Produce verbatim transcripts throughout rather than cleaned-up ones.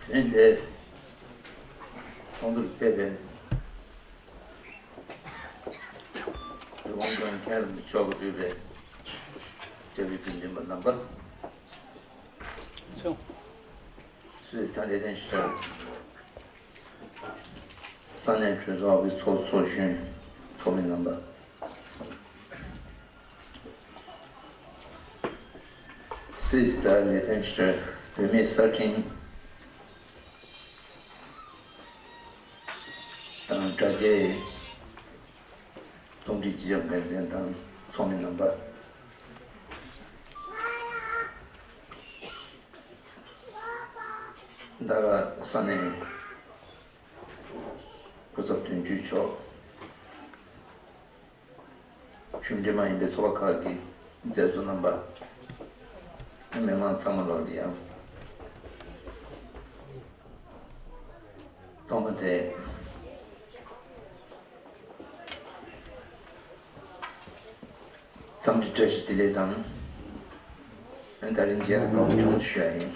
དེ་ནས་དེ་ཚོགས་འདུར་ཕེབས་པའི་དབང་དང་མཁན་རིན་པོ་ཆེ་མཆོག་གིས་གཙོས་པའི་རྒྱལ་བའི་དགེ་འདུན་པ་རྣམ་པ། སུད་སི་ལས་དོན་ཞུ་བ། ས་གནས་གྲོས་ཚོགས་ཀྱི་ཚོགས་གཙོ་གཞོན་ཚོགས་མི་རྣམ་པ། སུད་སི་ལས་དོན་ཞུ་བའི་བོད་མིའི་གསར་འཕྲིན་དང་དྲ་རྒྱའི་རླུང་འཕྲིན་སྤྱི་ཁྱབ་འགན་འཛིན་དང་ཚོགས་མི་རྣམ་པ། ད་ག་ས་གནས་སྐུ་ཚབ་དོན་གཅོད་མཆོག་གཞུང་འབྲེལ་མ་ཡིན་པའི་ཚོགས་པ་ཁག་གི་མཛད་གཙོ་རྣམ་པ། མི་མང་ཚང་མ་ལོག་ལ་ཡང་ཐོག་མ་དེ་འཚམས་འདྲི་བཀྲ་ཤིས་བདེ་ལེགས་དང་། ད་རིང་མཇལ་བའི་སྐར་མ་བྱུང་ཞུ་ཡ་ཡིན།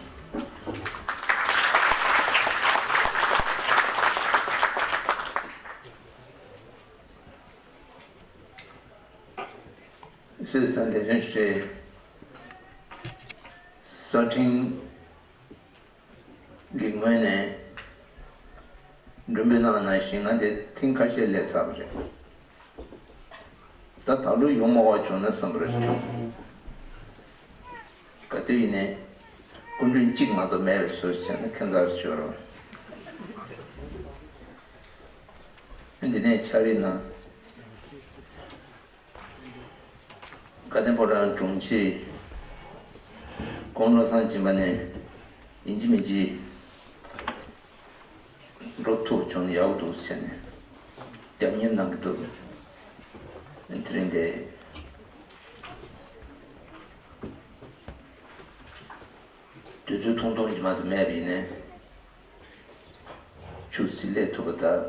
སུད་སི་ལས་དོན་ཞུ་བའི་གསར་འཕྲིན་གྱི་ངོས་ནས་མགྲོན་འབོད་གནང་ནང་བཞིན་ང་འདིར་ཐེངས་ཁ་ཤས་སླེབས་ཚར་བ་རེད། ད་ད་ལོ་ཡོང་མ་བ་བྱུང་ན་བསམ་པ་རེ་བྱུང་། ག་དུས་ཡིན་ནའི་སྐུ་མགྲོན་གཅིག་མ་གཏོགས་མེད་པའི་བཟོ་ཞིག་བྱས་ན་ཁྱད་མཚར་ཆེ་བ་རེད། འདི་ནས་ཕྱག་བྲིས་གནང་། དགའ་ལྡན་ཕོ་བྲང་དྲུང་ཆེ་ཀོང་བློ་བཟང་སྦྱིན་པ་ནས་ཡིན་གཅིག་མིན་གཅིག་འགྲོ་ཐུབ་བྱུང་ན་ཡག་པོ་འདུག་ཟེར་ནས་རྒྱབ་གཉེར་གནང་གི་འདུག་དེ་རིང་དེ་དུས་ཚོད་ཐུང་ཐུང་ཞིག་མ་གཏོགས་མེད་པ་ཡིན་ནའི་ཆུ་ཚོད་སླེབས་ཐུབ་པ་དང་།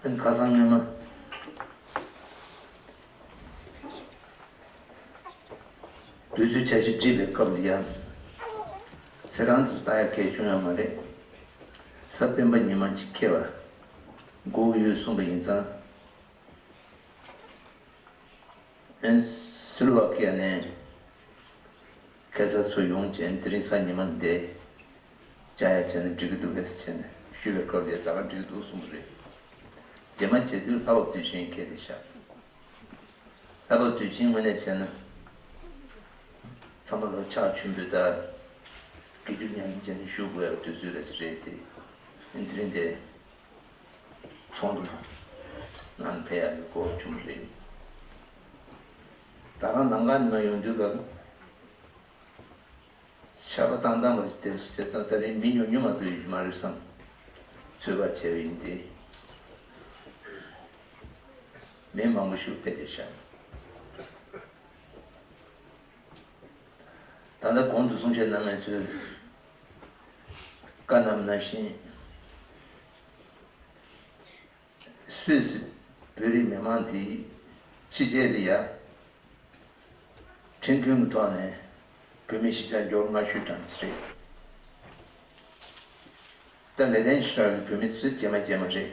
ཨ་ནི་ཁ་སང་སྔོན་མ། དུས་ཚོད་འཆར་གཞི་བསྒྲིགས་པའི་སྐབས་ལ་ཡང་། ཚེ་རང་དུ་ལྟ་ཡ་གལ་བྱུང་ཡོད་མ་རེད། གཟའ་སྤེན་པ་ཉི་མ་གཅིག་འཁེལ་བ་དགོས་ཀྱི་ཡོད་གསུངས་པ་ཡིན་ཙང་། ཨན་སུ་ལུ་ཝ་ཁི་ཡ་ནས་ཁ་སང་ཚོ་ཡོང་བྱས་དེ་རིང་གཟའ་ཉི་མ་འདི་བཅར་ཡ་བྱས་ན་འགྲིག་གི་འདུག་གས་བྱས་ནས་ཞུས་པའི་སྐབས་ལ་ད་ག་འགྲིག་གི་འདུག་གསུངས་པ་རེད། རྗེས་མ་བྱེད་དུས་ལྷག་པ་དུས་ཆེན་འཁེལ་ཏེ་བཞག་ལྷག་པ་དུས་ཆེན་ངོས་ནས་བྱས་ན། ཚང་མ་ལོ་ཕྱག་མཆོད་འབུལ་དང་། དགེ་སྒྲུབ་མཉམ་གཉིད་བྱས་ནས་བཞུགས་དགོས་ཡག་དུས་ཚོད་རེད་རེད་དེ། དེ་རིང་དེ། ཚོགས་འདུ་ནང་ཕེབས་ཡག་གི་གོ་སྐབས་བྱུང་བ་རེད། ད་རང་ནམ་མཁའ་ནས་མར་ཡོང་དུས་སྐབས། ཆར་པ་བཏང་བཏང་བ་ཞིག་དེ་བྱས་ཙང་ད་རིང་མི་ཉུང་ཉུང་མ་གཏོགས་ཡོད་ཀྱི་མ་རེད་བསམ། ཚོད་དཔག་བྱས་པ་ཡིན་ཏེ། མི་མང་པོ་ཞིག་ཕེབས་ཏེ་བཞག་ད་ལྟ་གོང་དུ་གསུང་བཤད་གནང་མཁན་ཚོས་བཀའ་གནང་བ་ནང་བཞིན། སུད་སི་བོད་རིགས་མི་མང་དེ་ཕྱི་རྒྱལ་ལ་ཡ་ཁྲིམས་མཐུན་གྱི་ཐོག་ནས་བོད་མི་གཞིས་ཆགས་འབྱོར་སྔ་ཤོས་གྲངས་ཀྱི་རེད། ད་ལས་དོན་ཞུ་བ་གི་བོད་མི་ཚོས་རྗེས་མ་རྗེས་མ་རེད།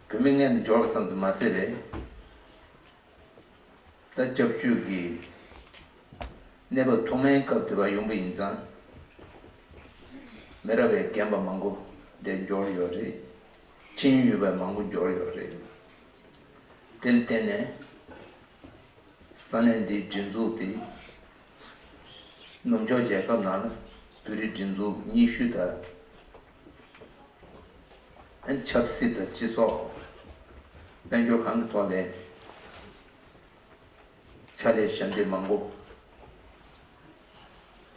བོད་མི་སྔོན་དུ་འབྱོར་བ་ཙམ་དུ་མ་ཟད་རེད། ད་སྐྱབས་བཅོལ་གྱི་གནས་བབ་ཐོག་མའི་སྐབས་དེ་བར་ཡོང་པ་ཡིན་ཙང་། མི་རབས་པའི་རྒན་པ་མང་པོ་འདིར་འབྱོར་ཡོད་རེད། ཤེས་ཡོན་ཡོད་པའི་མང་པོ་འབྱོར་ཡོད་རེད། དེར་བརྟེན་ནས་ས་གནས་འདིའི་སྒྲིག་འཛུགས་དེ་ནུབ་ཕྱོགས་རྒྱལ་ཁབ་ནང་ལ་བོད་རིགས་སྒྲིག་འཛུགས་སྙན་ཞུ་དང་། ཆབ་སྲིད་དང་སྤྱི་ཚོགས་དཔལ་འབྱོར་གང་གི་ཐོག་ནས་ཕྱག་ལས་ཞབས་འདེགས་མང་པོ་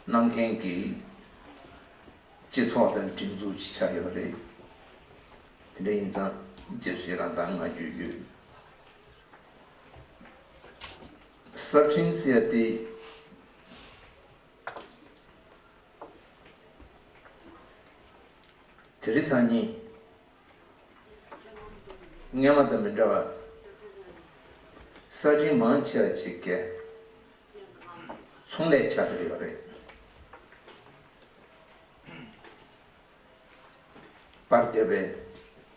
གནང་མཁན་གྱི་སྤྱི་ཚོགས་དང་སྒྲིག་འཛུགས་ཅིག་ཆགས་ཡོད་རེད། དེ་འདྲ་ཡིན་ཙང་རྗེས་སུ་ཡི་རང་དང་བསྔགས་བརྗོད་ཡོད། གསར་འཕྲིན་ཟེར་ཡ་དེ། དེ་རིང་སང་ཉིན། སྔོན་མ་དང་མི་འདྲ་བར། གསར་འཕྲིན་མང་ཆེ་བ་ཅིག་གིས། ཚོང་ལས་ཆགས་ཀྱི་ཡོད་རེད། པར་རྒྱབ་པའི་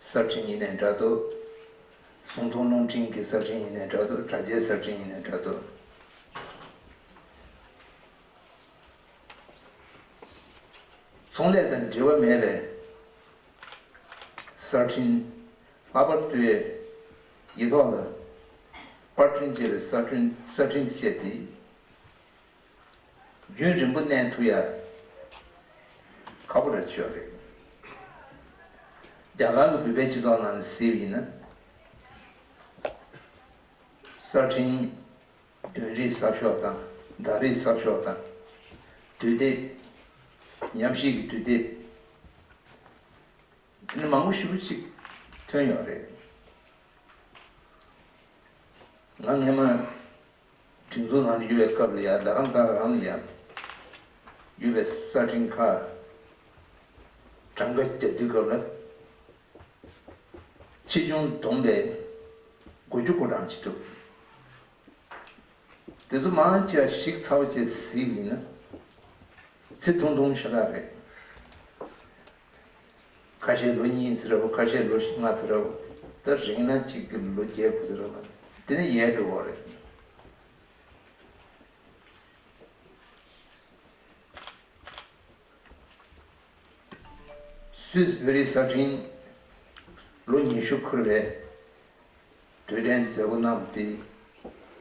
གསར་འཕྲིན་ཡིན་ནའི་འདྲ་འདུག་གསུང་ཐུང་རླུང་འཕྲིན་གྱི་གསར་འཕྲིན་ཡིན་ནའི་འདྲ་འདུག་དྲ་རྒྱའི་གསར་འཕྲིན་ཡིན་ནའི་འདྲ་འདུག་ཚོང་ལས་དང་འབྲེལ་བ་མེད་པའི་གསར་འཕྲིན། ལྷག་པར་དུ་ཡིག་ཐོག་ལ་པར་སྐྲུན་བྱས་པའི་གསར་སྐྲུན་གསར་འཕྲིན་བཅས་དེ། རྒྱུན་རིང་པོ་གནས་ཐུབ་ཡ་ཁག་པོ་རེད་ཤོད་རེད། རྒྱ་གར་གྱི་བོད་པའི་སྤྱི་ཚོགས་ནང་ནས་གཟིགས་ཡིན་ན། གསར་འཕྲིན་བདུན་རིས་གསར་ཤོག་དང་ཟླ་རིས་གསར་ཤོག་དང་། དུས་དེབ། ཉམས་ཞིབ་ཀྱི་དུས་དེབ། དེ་ནི་མང་པོ་ཞེ་པོ་ཅིག་ཐོན་ཡོད་རེད། ང་སྔས་མ། སྒྲིག་འཛུགས་ནང་ལ་ཡོད་པའི་སྐབས་ལ་ཡ་རྡ་རམ་ས་ལ་རང་ལ་ཡ་ཡོད་པའི་གསར་འཕྲིན་ཁག་གྲངས་ཀ་རྒྱབ་དུས་སྐབས་ལ་ཆེ་ཆུང་བསྡོམས་པས་དགུ་བཅུ་གོ་གྲངས་ཅིག་འདུག་དེ་ཚོ་མང་ཆེ་བ་ཞིབ་ཚགས་པོ་བྱས་གཟིགས་ཡིན་ན་ཚིག་ཐུང་ཐུང་ཤ་སྟག་རེད། ཁ་ཤས་ལོ་གཉིས་ཟེར་བ། ཁ་ཤས་ལོ་ལྔ་ཟེར་བ། ད་རིང་ན་གཅིག་གི་ལོ་བརྒྱད་དགུ་ཟེར་བ། དེ་ནས་ཡལ་འགྲོ་བ་རེད། སུད་སི་བོད་རིགས་གསར་འཕྲིན་ལོ་ཉི་ཤུ་འཁོར་བའི་དུས་དྲན་མཛད་སྒོ་གནང་བ་དེ་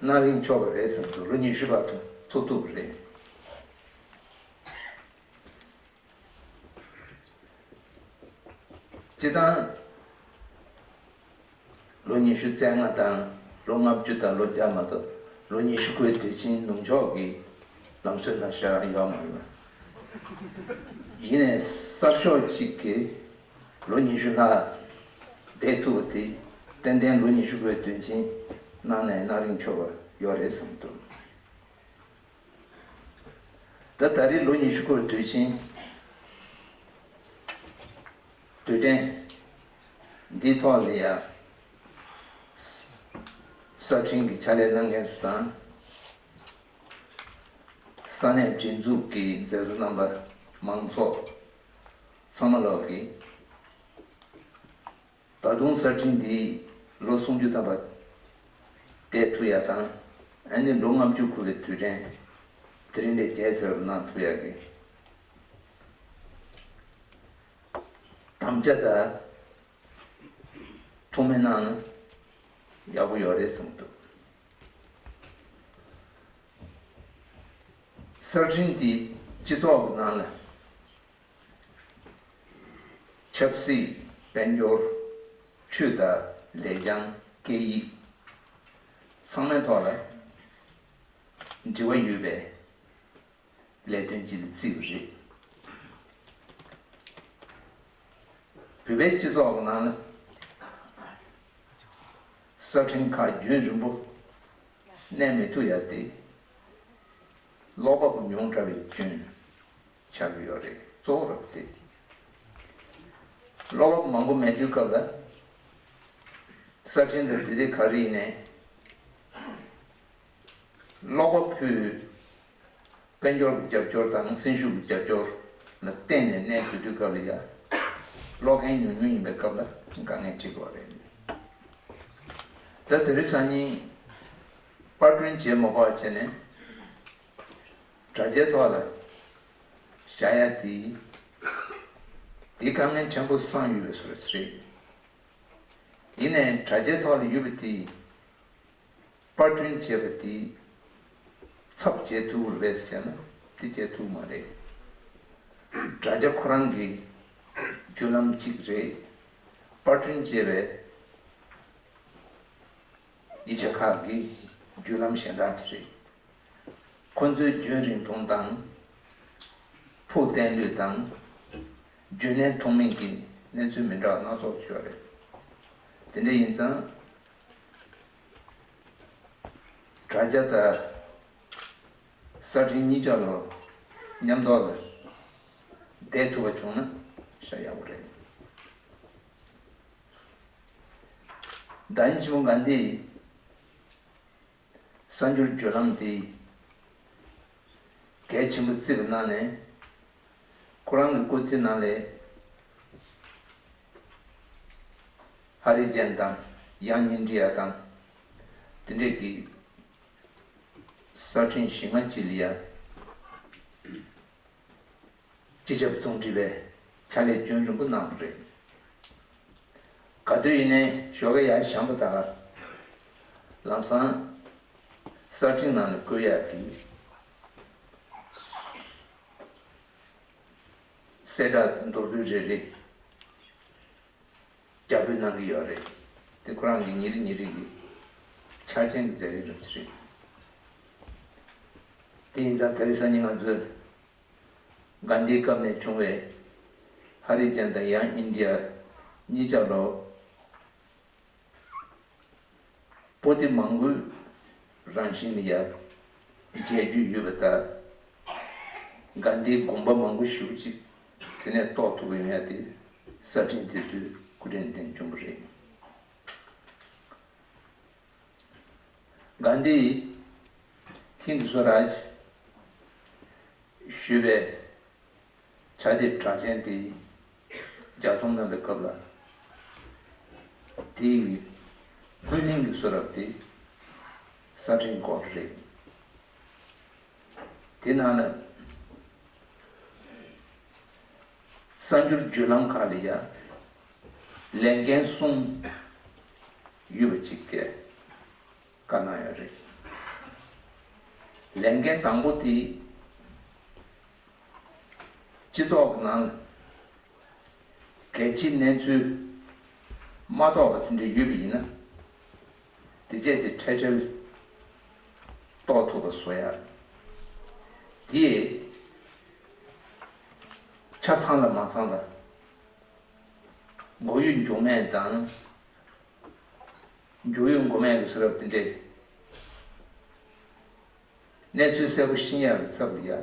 གནང་རིན་ཆོག་པ་རེད་བསམ་འདུག་ལོ་ཉི་ཤུ་བར་དུ་ཚོགས་ཐུབ་པ་རེད། སྤྱིར་བཏང་ལོ་ཉི་ཤུ་རྩ་ལྔ་དང་ལོ་ལྔ་བཅུ་དང་ལོ་བརྒྱ་མ་གཏོགས་ལོ་ཉི་ཤུ་འཁོར་བའི་དུས་ཆེན་ནུབ་ཕྱོགས་ཀྱི་ལམ་སྲོལ་ནང་བཞག་ཡོད་མ་རེད། ཡིན་ནའི་གསར་ཤོག་གཅིག་གིས་ལོ་ཉི་ཤུ་ལྷག་བསྡད་ཐུབ་པ་དེ་ཏན་ཏན་ལོ་ཉི་ཤུ་འཁོར་བའི་དུས་ཆེན་གནང་ནའི་གནང་རིན་ཆོག་པ་ཡོད་རེད་བསམ་འདུག་ད་ད་རེས་ལོ་ཉི་ཤུ་འཁོར་དུས་ཆེན་དུས་དྲན་འདིའི་ཐོག་ལ་ཡང་གསར་འཕྲིན་གྱི་ཕྱག་ལས་གནང་མཁན་ཚོ་དང་ས་གནས་སྒྲིག་འཛུགས་ཀྱི་མཛད་གཙོ་རྣམ་པ། མང་ཚོགས་ཚང་མ་ལོག་གིས། ད་དུང་གསར་འཕྲིན་འདི་ལོ་སུམ་ཅུ་ཐམ་པ་བསྡད་ཐུབ་ཡ་དང་། ཨ་ནི་ལོ་ལྔ་བཅུ་འཁོར་བའི་དུས་དྲན་དེ་རིང་ལས་བརྒྱད་ཟེར་བ་གནང་ཐུབ་ཡ་གི་དམ་བཅའ་དང་ཐུགས་སྨོན་གནང་ན་ཡག་པོ་ཡོད་རེད་བསམ་འདུག་གསར་འཕྲིན་འདི་སྤྱི་ཚོགས་ཀྱི་ནང་ལ། ཆབ་སྲིད། དཔལ་འབྱོར། ཆོས་དང་ལེགས་བྱང་། སྐད་ཡིག་ཚང་མའི་ཐོག་ལ་འབྲེལ་བ་ཡོད་པའི་ལས་དོན་ཅིག་ལ་བརྩིས་པ་རེད། བོད་པའི་སྤྱི་ཚོགས་ནང་ལ་གསར་འཕྲིན་ཁག་རྒྱུན་རིང་པོ་གནས་མི་ཐུབ་ཡ་དེ། བློ་སྤོབས་ཉུང་དྲགས་པའི་སྐྱོན་ཆགས་ཀྱི་ཡོད་རེད། གཙོ་བོ་རབ་སྟེ། བློ་སྤོབས་མང་པོ་མེད་དུས་སྐབས་ལ་གསར་འཕྲིན་དང་དུས་དེབ་ག་རེ་ཡིན་ནའི་བློ་སྤོབས་ཕུལ། དཔལ་འབྱོར་གྱི་རྒྱབ་སྐྱོར་དང་སེམས་ཤུགས་ཀྱི་རྒྱབ་སྐྱོར་ལ་བརྟེན་ནས་གནས་དགོས་དུས་སྐབས་ལ་ཡ། ཀློག་མཁན་ཉུང་ཉུང་ཡིན་པའི་སྐབས་ལ་དཀའ་ངལ་འཕྲད་ཀྱི་ཡོད་རེད། ད་དེ་རིང་སང་ཉིན་པར་སྐྲུན་བྱེད་མ་དགོས་པ་བྱས་ནས། དྲ་རྒྱའི་ཐོག་ལ་བཞག་ཡ་དེ། དེ་དཀའ་ངལ་ཕྲན་བུ་སངས་ཡོད་པའི་བཟོ་འདྲ་ཞིག་རེད། ཡིན་ནའི་དྲ་རྒྱའི་ཐོག་ལ་ཡོད་པ་དེ་པར་སྐྲུན་བྱས་པ་དེ་ཚབ་བྱེད་ཐུབ་རེད་ཟེར་ན་དེ་བྱེད་ཐུབ་མ་རེད། དྲ་རྒྱ་ཁོ་རང་གི་བརྒྱུད་ལམ་གཅིག་རེད། པར་སྐྲུན་བྱས་པའི་ཡིག་ཆ་ཁག་གི་བརྒྱུད་ལམ་གཞན་དག་ཅིག་རེད། ཁོ་ཚོའི་རྒྱུན་རིང་ཐུང་དང་། ཕུགས་བརྟན་ལོས་དང་། རྒྱུན་གནས་ཐུབ་མིན་གྱི་གནས་ཚུལ་མི་འདྲ་བ་སྣ་ཚོགས་ཡོད་རེད། དེ་འདྲ་ཡིན་ཙང་། དྲ་རྒྱ་དང་གསར་འཕྲིན་གཉིས་ཆ་ལོ་མཉམ་ཐོག་ལ་བསྡད་ཐུབ་པ་བྱུང་ན་ཤ་ཡག་པོ་རེད། ད་ནི་ཆེན་མོ་གྷན་དྷིའི་གསར་འགྱུར་བརྒྱུད་ལམ་དེ་ ཆེན་པོ་བརྩིས་པ་གནང་ནས། ཁོ་རང་གི་སྐུ་ཚེ་ནང་ལས་ཧ་རི་ཇན་དང་ཡང་ཨིན་ཌི་ཡ་དང་དེ་འདྲས་ཀྱི་གསར་འཕྲིན་གཞན་མ་ཅིག་ལ་ཡ་སྤྱི་ཁྱབ་རྩོམ་སྒྲིག་པའི་ཕྱག་ལས་རྒྱུན་རིང་པོ་གནང་བ་རེད། ག་དུས་ཡིན་ནའི་ཞོགས་ཀས་ཡར་བཞེངས་པ་དང་ལམ་སང་གསར་འཕྲིན་ནང་ནས་བཀོད་ཡག་གི་གསལ་བསྒྲགས་མདོར་བསྡུས་རེ་རེ་རྒྱག་འབུལ་གནང་གི་ཡོད་རེད། དེ་ཁོ་རང་གི་ཉིན་རེ་ཉིན་རེ་གི་འཆར་ཅན་གྱི་མཛད་རིམ་རེད། དེ་ཡིན་ཙང་དེ་རིང་སང་ཉིན་ང་ཚོས་གྷན་དྷིའི་སྐབས་ནས་བྱུང་བའི་ཧ་རི་ཇན་དང་ཡང་ཨིན་ཌི་ཡ་གཉིས་ཆ་ལོ། པོ་ཏི་མང་པོའི་རང་བཞིན་ལ་ཡ་མཇལ་རྒྱུ་ཡོད་པ་དང་། གྷན་དྷིའི་དགོངས་པ་མང་པོ་ཞེ་པོ་ཅིག་དེ་ནས་རྟོགས་ཐུབ་པ་ཡོང་ཡ་དེ་གསར་འཕྲིན་དེ་ཚོའི་སྐུ་དྲིན་ལྡན་བྱུང་བ་རེད། གྷན་དྷིས་ཧིན་དུ་སྭ་རཱཇ་ཞུ་བའི་ཕྱག་དེབ་གྲགས་ཅན་དེ་ལྗགས་རྩོམ་གནང་བའི་སྐབས་ལ། དེའི་སྔོན་གླེང་གི་གསུང་རབ་དེ་གསར་འཕྲིན་སྐོར་རེད། དེ་ནང་ལ་གསར་འགྱུར་བརྒྱུད་ལམ་ཁག་ལ་ཡ་ལས་འགན་གསུམ་ཡོད་པ་ཅིག་གི་བཀའ་གནང་ཡོད་རེད། ལས་འགན་དང་པོ་དེ་སྤྱི་ཚོགས་ཀྱི་ནང་ལ་གལ་ཆེའི་གནས་ཚུལ་མ་རྟོགས་པ་དེ་འདྲ་ཡོད་པ་ཡིན་ན། དེ་བྱས་ཏེ་འཕྲལ་འཕྲལ་རྟོགས་ཐུབ་པ་བཟོ་ཡ། དེས་ཆ་ཚང་ལ་མ་ཚང་ལ་མགོ་གཡོག་མགྱོགས་མེད་དང་། མགྱོགས་ཡོད་མགོ་མེད་ཀྱི་གསུང་རབ་དེ་འདྲས། གནས་ཚུལ་གསལ་པོ་ཤེས་ཡག་གི་ཚབ་ཏུ་ཡ།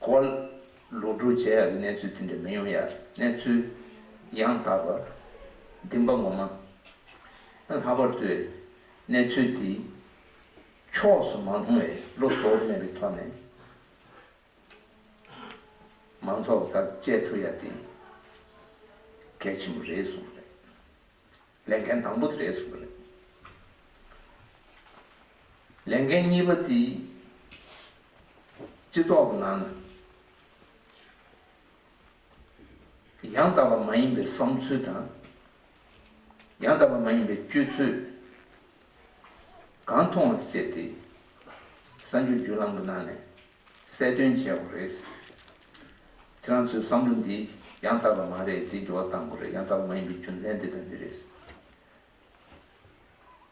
གོ་བ་ལོག་སྒྲུབ་བྱེད་ཡག་གི་གནས་ཚུལ་དེ་འདྲ་མི་ཡོང་ཡ། གནས་ཚུལ་ཡང་དག་པ། བདེན་པ་ངོ་མ། ལྷག་པར་དུ་གནས་ཚུལ་དེ་ཕྱོགས་སུ་མ་ལྷུང་བའི་བློ་བཟོ་བོ་མེད་པའི་ཐོག་ནས། མང་ཚོགས་ཚར་བཅད་ཐུབ་ཡ་དེ་གལ་ཆེན་པོ་རེད་གསུངས་རེད། ལས་འགན་དང་པོ་དེ་རེད་གསུངས་རེད། ལས་འགན་གཉིས་པ་དེ་སྤྱི་ཚོགས་ཀྱི་ནང་ཡང་དག་པ་མ་ཡིན་པའི་བསམ་ཚུལ་དང་། ཡང་དག་པ་མ་ཡིན་པའི་སྤྱོད་ཚུལ་གང་མཐོང་བ་དེ་བྱས་ཏེ་གསར་འགྱུར་བརྒྱུད་ལམ་གྱི་ནང་ནས་གསལ་སྟོན་བྱེད་དགོས་རེད། ཁྱེད་རང་ཚོའི་བསམ་བློ་འདི་ཡང་དག་པ་མ་རེད། དེ་འགྱུར་བ་གཏང་དགོས་རེད། ཡང་དག་པ་མ་ཡིན་པའི་རྒྱུ་མཚན་འདི་དང་འདི་རེད།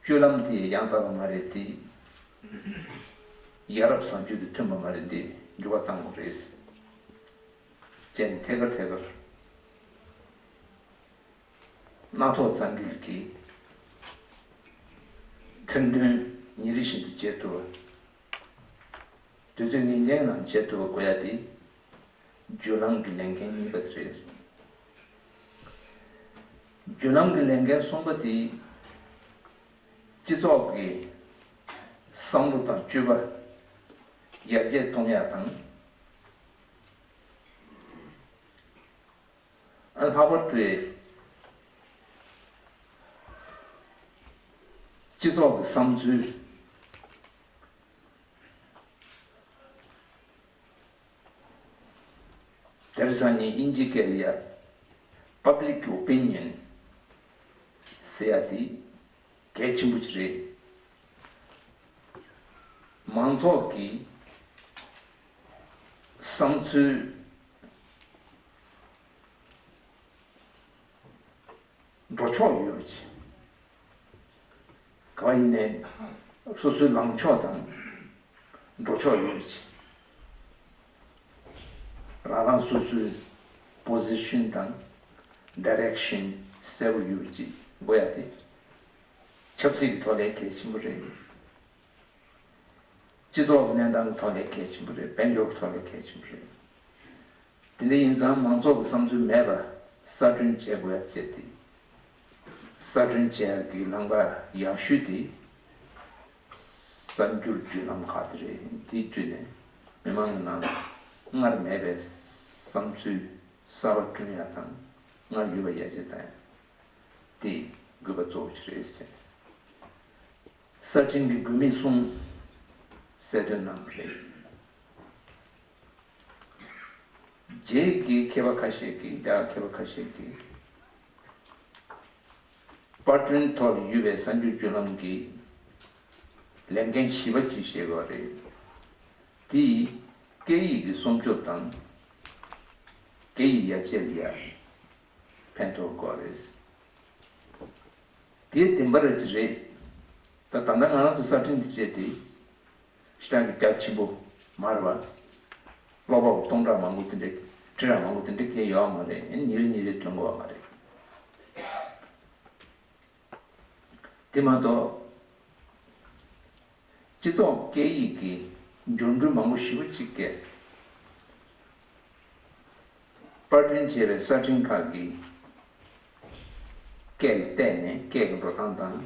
སྤྱོད་ལམ་དེ་ཡང་དག་པ་མ་རེད། དེ་ཡ་རབས་བཟང་སྤྱོད་དང་མཐུན་པ་མ་རེད། འདི་འགྱུར་བ་གཏང་དགོས་རེད། ཅེས་ཐད་ཀར་ཐད་ཀར་སྣ་ཐོག་གསར་འགྱུར་གྱི་ཐེར་འདོན་ཉིན་རེ་བཞིན་དུ་བྱེད་ཐུབ་པ། དུས་ཚོད་ངེས་ཅན་ནང་བྱེད་ཐུབ་པ་དགོས་ཡ་དེ་བརྒྱུད་ལམ་གྱི་ལས་འགན་གཉིས་པ་དེ་རེད། བརྒྱུད་ལམ་གྱི་ལས་འགན་གསུམ་པ་དེ་སྤྱི་ཚོགས་ཀྱི་བསམ་བློ་དང་སྤྱོད་པ་ཡར་རྒྱས་གཏོང་ཡ་དང་། ལྷག་པར་དུ་སྤྱི་ཚོགས་ཀྱི་བསམ་ཚུལ། དེང་སང་ཉིན་དབྱིན་ཇི་སྐད་ལ་ཡ་Public Opinion ཟེར་ཡ་དེ་གལ་ཆེན་པོ་ཅིག་རེད། མང་ཚོགས་ཀྱི་བསམ་ཚུལ་འགྲོ་ཕྱོགས་ཡོད་པ་ཅིག་གང་ཡིན་ནའི་སོ་སོའི་ལངས་ཕྱོགས་དང་འགྲོ་ཕྱོགས་ཡོད་པ་ཅིག་རང་རང་སོ་སོའི་position དང་direction གསལ་པོ་ཡོད་པ་ཅིག་དགོས་ཡ་དེ་ཆབ་སྲིད་ཀྱི་ཐོག་ལས་གལ་ཆེན་པོ་རེད། སྤྱི་ཚོགས་ཀྱི་གནས་སྟངས་ཀྱི་ཐོག་ལས་གལ་ཆེན་པོ་རེད། དཔལ་འབྱོར་གྱི་ཐོག་ལས་གལ་ཆེན་པོ་རེད། དེ་འདྲ་ཡིན་ཙང་མང་ཚོགས་ཀྱི་བསམ་ཚུལ་མེད་པ་གསར་སྐྲུན་བྱེད་དགོས་ཡ་བྱས་ཏེ། གསར་སྐྲུན་བྱེད་ཡ་གི་ལམ་ཁ་ཡག་ཤོས་དེ་ གསར་འགྱུར་བརྒྱུད་ལམ་ཁག་དེ་རེད། དེའི་བརྒྱུད་ནས་མི་མང་གི་ནང་ལ་སྔར་མེད་པའི་བསམ་ཚུལ་གསར་པ་བསྐྲུན་ཡ་དང་། སྔར་ཡོད་པ་ཡར་རྒྱས་གཏོང་ཡ། དེ་དགོས་པ་གཙོ་བོ་ཞིག་རེད་ཟེར། གསར་འཕྲིན་གྱི་དགོས་དམིགས་གསུམ་གསལ་སྟོན་གནང་བ་རེད། རྗེས་ཀྱི་མཁས་པ་ཁ་ཤས་ཀྱིས། རྒྱ་གར་མཁས་པ་ཁ་ཤས་ཀྱིས་པར་སྐྲུན་ཐོག་ལ་ཡོད་པའི་གསར་འགྱུར་བརྒྱུད་ལམ་གྱི་ལས་འགན་བཞི་པ་ཅིག་བཞེས་ཡོད་རེད། དེ་སྐད་ཡིག་གི་སྲུང་སྐྱོབ་དང་། སྐད་ཡིག་ཡར་རྒྱས་ལ་ཡང་ཕན་ཐོགས་དགོས་རེད། དེ་བདེན་པ་རེད་ཅི་རེད། ད་ད་ལྟ་ང་རང་ཚོ་གསར་འཕྲིན་འདི་བྱས་ཏེ་ཞེ་དྲག་གི་རྒྱ་ཆེན་པོ་མ་རེད་བ། ཀློག་པ་པོ་སྟོང་ཕྲག་མང་པོ་དེ་འདྲ་ཁྲི་ཕྲག་མང་པོ་དེ་འདྲ་སྐད་ཡོད་མ་རེད། ཨེ་ཉིན་རེ་ཉིན་རེ་ཐོན་དགོས་བ་མ་རེད། དེ་མ་གཏོགས། སྤྱི་ཚོགས་སྐད་ཡིག་གི་འགྱུར་འགྲོས་མང་པོ་ཞེ་པོ་ཅིག་གིས། པར་སྐྲུན་བྱས་པའི་གསར་འཕྲིན་ཁག་གི་སྐད་ལ་བལྟས་ནས། སྐད་ཀྱི་འགྲོ་སྟངས་དང་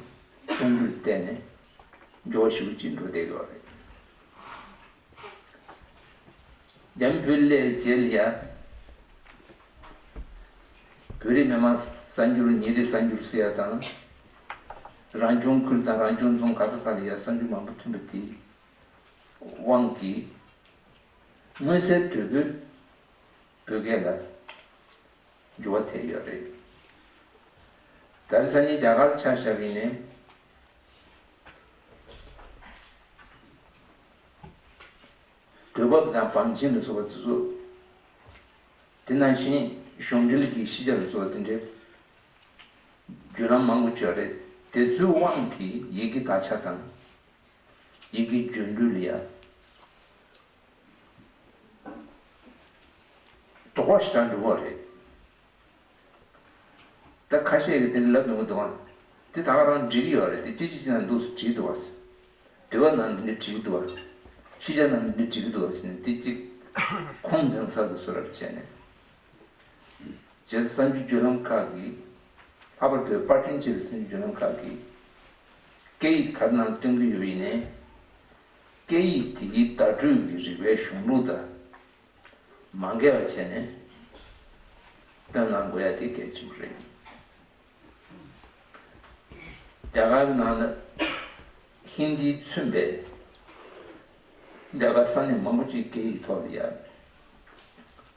གསུང་སྒྱུར་བལྟས་ནས་འགྱུར་བ་ཞེ་པོ་ཅིག་འགྲོ་བསྡད་ཡོད་རེད། རྒྱ་མི་བོད་གླས་རྗེས་ལ་ཡ། བོད་རིགས་མི་མང་གསར་འགྱུར། ཉིན་རེའི་གསར་འགྱུར་ཟེར་ཡ་དང་། རང་སྐྱོང་ཁུལ་དང་རང་སྐྱོང་རྫོང་ག་ས་ག་ལ་ཡ་གསར་འགྱུར་མང་པོ་ཐོན་པ་དེའི་དབང་གིས། མངོན་གསལ་དོད་པོས་བོད་སྐད་ལ་འགྱུར་བ་ཐེབས་ཡོད་རེད། ད་རེས་སང་ཉིན་རྒྱ་གར་ལ་ཆ་བཞག་པ་ཡིན་ནའི། དུས་བབ་དང་བང་ཆེན་ལ་སོགས་པ་དེ་ཚོ། དེ་ནང་བཞིན་གཞུང་འབྲེལ་གྱི་ཤེས་བྱ་ལ་སོགས་པ་དེ་འདྲའི་བརྒྱུད་ལམ་མང་པོ་ཅིག་ཡོད་རེད། དེ་ཚོའི་དབང་གིས་ཡི་གེ་དག་ཆ་དང་། ཡི་གེ་འགྱུར་འགྲོས་ལ་ཡ་དོ་ཕོག་ཞེ་དྲག་འགྲོ་གི་རེད། ད་ཁ་ཤས་ཀྱིས་དེ་འདྲ་ལབ་ཡོང་གི་འདུག་ཨ། དེ་ད་ག་རང་འགྲིག་གི་ཡོད་རེད། དེ་ཅི་ཅི་ཅི་ནང་འདུག་སེ་བྲིས་འདུག་ཨ། དུས་བབ་ནང་འདི་འདྲ་བྲིས་འདུག་ཨ། ཤེས་བྱ་ནང་འདི་འདྲ་བྲིས་འདུག་ཨ་ཟེར་ནས་དེ་གཅིག་ཁུངས་འཛིན་ས་དང་བཟོ་རབས་བྱས་ནས། རྗེས་སུ་གསར་འགྱུར་བརྒྱུད་ལམ་ཁག་གིས། ལྷག་པར་དུ་པར་སྐྲུན་བྱས་པའི་གསར་འགྱུར་བརྒྱུད་ལམ་ཁག་གིས་སྐད་ཡིག་ག་རེ་ནང་སྟོན་གྱི་ཡོད་པ་ཡིན་ནའི། སྐད་ཡིག་དེ་གའི་བརྡ་སྤྲོད་ཀྱི་རིག་པའི་གཞུང་ལུགས་དང་མ་འགལ་བ་བྱས་ནས་སྟོན་གནང་དགོས་ཡ་དེ་གལ་ཆེན་པོ་རེད། རྒྱ་གར་ནང་ལ་ཧིན་དིས་མཚོན་པའི་རྒྱ་གར་ས་གནས་མང་པོ་ཅིག་སྐད་ཡིག་ཐོག་ལ་ཡ་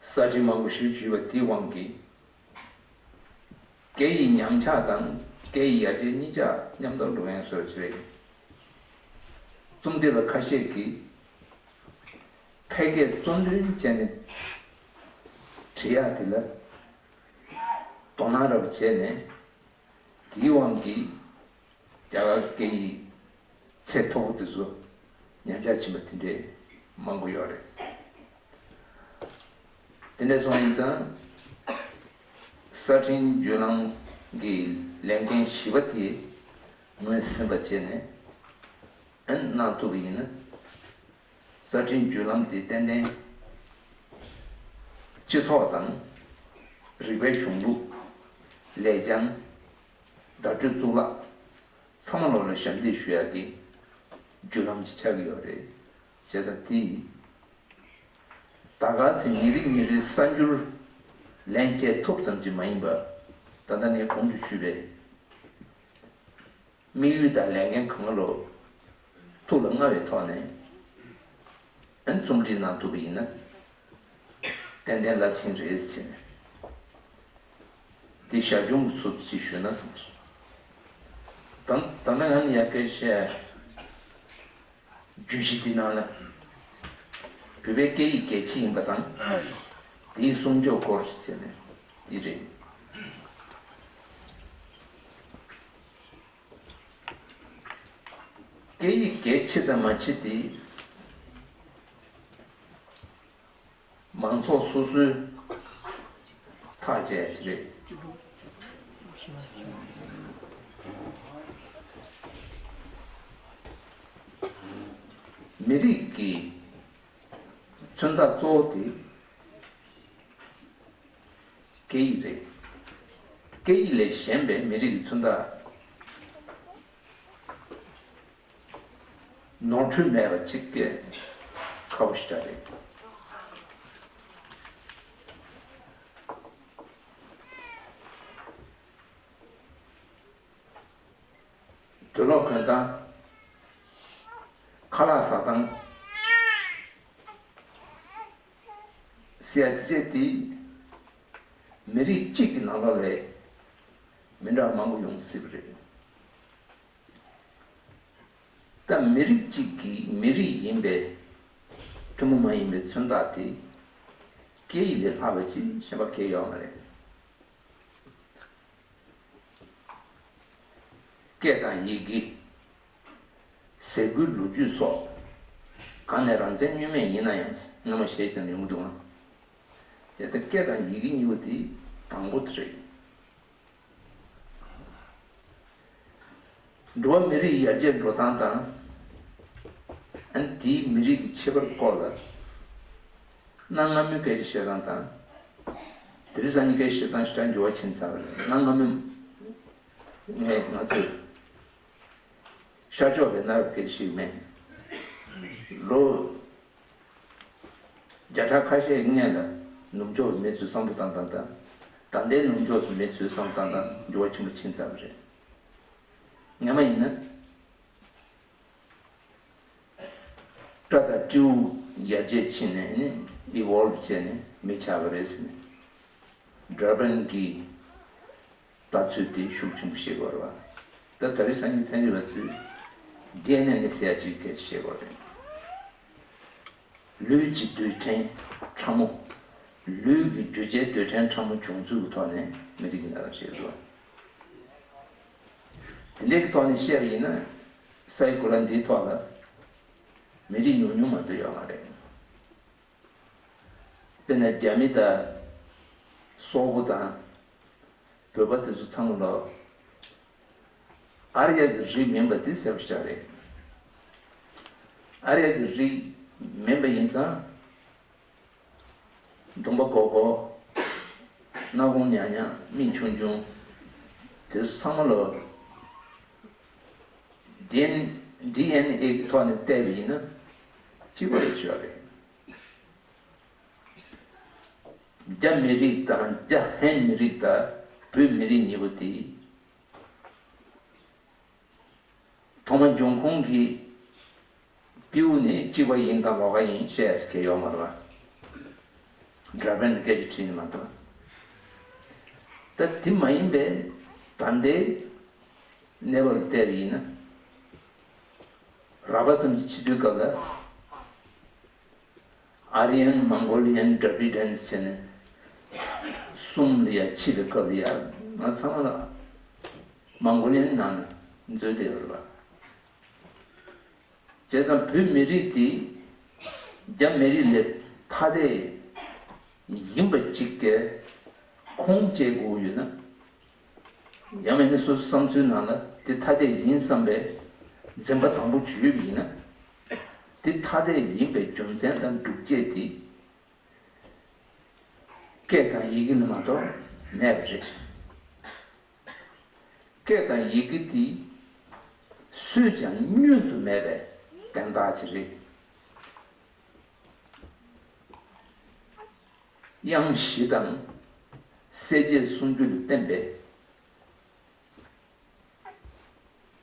གསར་འཕྲིན་མང་པོ་ཞིག་བརྒྱུད་པ་དེའི་དབང་གིས། སྐད་ཡིག་ཉམས་ཆག་དང་སྐད་ཡིག་ཡར་རྒྱས་གཉིས་ཆ་མཉམ་དུ་འགྲོ་ཡ་བཟོ་ཅིག་རེད། རྩོམ་སྒྲིག་པ་ཁ་ཤས་ཀྱིས་ཕལ་སྐད་གཙོ་འདོན་བྱས་ནས་བྲིས་ཡག་དེ་ལ་དོ་སྣང་རབ་བྱས་ནས། དེའི་དབང་གིས་རྒྱ་གར་སྐད་ཡིག་ཚད་མཐོ་པོ་དེ་ཚོ་ཉམས་ཆག་ཕྱིན་པ་དེ་འདྲའི་མང་པོ་ཡོད་རེད། དེ་འདྲ་སོང་ཡིན་ཙང་། གསར་འཕྲིན་བརྒྱུད་ལམ་གྱི་ལས་འགན་བཞི་པ་དེ་ངོས་ཟིན་པ་བྱས་ནས་ཨན་གནང་ཐུབ་པ་ཡིན་ན། གསར་འཕྲིན་བརྒྱུད་ལམ་དེ་ཏན་ཏན་སྤྱི་ཚོགས་དང་། རིག་པའི་གཞུང་ལུགས། ལེགས་བྱང་། བརྡ་སྤྲོད་གཙུག་ལག་ཚང་མ་ལོག་ལ་ཞབས་འདེགས་ཞུ་ཡག་གི་བརྒྱུད་ལམ་ཞིག་ཆགས་ཀྱི་ཡོད་རེད། བྱས་ཙང་དེ་ད་ག་ཚེ་ཉིན་རེ་ཉིན་རེའི་གསར་འགྱུར་ལན་སྤྲད་ཐུབ་ཙམ་ཅིག་མ་ཡིན་པར། ད་ལྟ་ངས་གོང་དུ་ཞུས་པའི་དམིགས་ཡུལ་དང་ལས་འགན་གང་ལོ་ཐུགས་ལ་མངའ་བའི་ཐོག་ནས་ཨན་རྩོམ་སྒྲིག་གནང་ཐུབ་པ་ཡིན་ན། ཏན་ཏན་རླབས་ཆེན་རེད་ཟེར་ནས། འདི་ཞར་བྱུང་གི་ཚུལ་ཅིག་ཞུས་ན་བསམ་སོང་། ད་ད་ནང་ང་ནི་ཡ་སྐད་བཤད་བརྗོད་གཞི་འདི་ནང་ལ་བོད་པའི་སྐད་ཡིག་གལ་ཆེ་ཡིན་པ་དང་། དེའི་སྲུང་སྐྱོབ་སྐོར་ཟེར་ནས་འདི་རེད། སྐད་ཡིག་གལ་ཆེ་དང་མ་ཆེ་དེ། མང་ཚོགས་སོ་སོའི་ཐག་བཅད་ཀྱི་རེད། མི་རིགས་ཀྱི་མཚོན་རྟགས་གཙོ་བོ་དེ་སྐད་ཡིག་རེད། སྐད་ཡིག་ལས་གཞན་པའི་མི་རིགས་ཀྱི་མཚོན་རྟགས། ནོར་འཁྲུལ་མེད་པ་ཅིག་གི་ཁ་བོ་ཞིག་རེད། དུག་ལོག་གོན་སྟངས། ཁ་ལག་ཟ་སྟངས། ཟེར་ཡ་དེ་ཚོ་དེ་མི་རིགས་གཅིག་གི་ནང་ལོགས་ལ་མི་འདྲ་མང་པོ་ཡོང་སྲིད་པ་རེད། ད་མི་རིགས་གཅིག་གི་མི་རིགས་ཡིན་པའི་ཐུན་མོང་མ་ཡིན་པའི་མཚོན་རྟགས་དེ་སྐད་ཡིག་ལས་ལྷག་པ་ཅིག་གཞན་པ་གང་ཡང་ཡོད་མ་རེད། སྐད་དང་ཡི་གེ། ཟས་གོས་ལོ་རྒྱུས་སོགས་གང་ནས་རང་བཙན་མྱོང་མེད་ཡིན་ན་ཡང་སྔོན་མ་བཤད་ཀྱང་ཡོང་གི་འདུག་ཨང་། དེ་ལྟར་སྐད་དང་ཡི་གེ་གཉིས་པོ་དེ་དང་པོ་དེ་རེད། འགྲོ་བ་མི་རིགས་ཡར་རྒྱས་འགྲོ་སྟངས་དང་། ཨ་ནི་དེའི་མི་རིགས་ཀྱི་ཁྱད་པར་སྐོར་ལ་གནའ་སྔ་མོའི་སྐད་ཆ་བཤད་སྟངས་དང་། དེ་རིང་སང་ཉིན་སྐད་ཆ་བཤད་སྟངས་ཞེ་དྲག་འགྱུར་བ་ཕྱིན་ཚར་བ་རེད། གནའ་སྔ་མོའི་ངས་ང་ཚོས་ཤར་ཕྱོགས་པའི་གནའ་རབས་སྐད་ཆ་ཞིག་མེད། ལོ་བརྒྱ་ཕྲག་ཁ་ཤས་སྔོན་ལ་ནུབ་ཕྱོགས་པའི་མི་ཚོའི་བསམ་བློ་བཏང་སྟངས་དང་། ད་ལྟའི་ནུབ་ཕྱོགས་སུ་མི་ཚོའི་བསམ་བློ་བཏང་སྟངས་འགྱུར་བ་ཆེན་པོ་ཕྱིན་ཚར་བ་རེད། སྔ་མ་ཡིན་ན། སྤྲ་དང་སྤྲེའུ་ཡར་རྒྱས་ཕྱིན་ནས་ནི་ཨི་ཝོལ་བ་བྱས་ནས་མི་ཆགས་པ་རེད་ཟེར་ནས། ཌར་པན་གྱི་ལྟ་ཚུལ་དེ་ཤུགས་ཆེན་པོ་ཤེས་དགོས་རེད་བ། ད་ད་རེས་སང་ཉིན་ཚན་རིག་པ་ཚོས་ཌི་ཨེན་ཨེ་ཟེར་ཡ་ཅིག་སྐད་ཆ་བཤད་དགོས་རེད། ལུས་ཀྱི་རྡུལ་ཕྲན་ཕྲ་མོ། ལུས་ཀྱི་རྒྱུ་ཆའི་རྡུལ་ཕྲན་ཕྲ་མོ་བྱུང་ཚུལ་གྱི་ཐོག་ནས་མི་རིགས་ཀྱི་གནས་སྟངས་བཤད་འདུག་དེ་འདྲའི་གི་ཐོག་ནས་བཤད་པ་ཡིན་ན། ས་ཡི་གོ་ལ་འདིའི་ཐོག་ལ་མི་རིགས་ཉུང་ཉུང་མ་གཏོགས་ཡོད་མ་རེད། དཔེར་ན་རྒྱ་མི་དང་། སོག་པོ་དང་། བོད་པ་དེ་ཚོ་ཚང་མ་ལ་ཨར་ཡ་གི་རིགས་མིན་པ་དེ་གསལ་པོ་ཞིག་རེད། ཨར་ཡ་གི་རིགས་མིན་པ་ཡིན་ཙང་། འདོམ་པ་སྒོར་སྒོར། སྣ་ཁུང་ཉག་ཉག། མིག་ཆུང་ཆུང་། དེ་ཚོ་ཚང་མ་ལ་ཌི་ཨེན་ཌི་ཨེན་ཨེ་གི་ཐོག་ནས་བལྟས་པ་ཡིན་ན་གཅིག་པ་རེད་ཆོག་རེད། རྒྱ་མི་རིགས་དང་རྒྱ་ཧན་མི་རིགས་དང་བོད་མི་རིགས་གཉིས་པོ་དེ། ཐོག་མ་འབྱུང་ཁུངས་ཀྱི་སྤྲེའུ་ནི་གཅིག་པ་ཡིན་དང་ལོགས་ཀ་ཡིན་བཤད་ཡ་གང་ཡང་ཡོད་མ་རེད་བ། ཌར་པན་གྱིས་སྐད་ཆ་དྲིས་ནི་མ་གཏོགས། ད་དེ་མ་ཡིན་པའི་ད་ལྟའི་གནས་བབ་ལ་བལྟས་པ་ཡིན་ན། རགས་པ་ཙམ་གྱི་ཕྱི་དུས་སྐབས་ལ། ཨ་རི་ཡན། མོང་གོ་ལི་ཡན། ཌ་བི་ཌན་ཟེར་ནས་གསུམ་ལ་ཡ་ཕྱེ་བའི་སྐབས་ལ་ཡ། ང་ཚང་མ་ལ་མོང་གོ་ལི་ཡན་ནང་ན་འཛུལ་བསྡད་ཡོད་རེད་པ། བྱས་ཙང་བོད་མི་རིགས་དེ་རྒྱ་མི་རིགས་ལས་ཐ་དད་ཡིན་པ་གཅིག་གི་ཁུངས་སྐྱེལ་དགོས་ཡོད་ན། ཡང་མིན་ན་སོ་སོའི་བསམ་ཚུལ་ནང་ལ་དེ་ཐ་དད་ཡིན་བསམ་པའི་འཛིན་པ་དང་པོ་ཅིག་ཡོད་པ་ཡིན་ན། དེ་ཐ་དད་ཡིན་པའི་རྒྱུ་མཚན་དང་སྒྲུབ་བྱེད་དེ་སྐད་དང་ཡི་གེ་ལ་མ་གཏོགས་མེད་པ་རེད། སྐད་དང་ཡི་གེ་དེ་སུས་ཀྱང་བསྙོན་དུ་མེད་པའི་དན་རྟགས་ཅིག་རེད། དབྱངས་བཞི་དང་གསལ་བྱེད་སུམ་ཅུ་ལ་བརྟེན་པའི་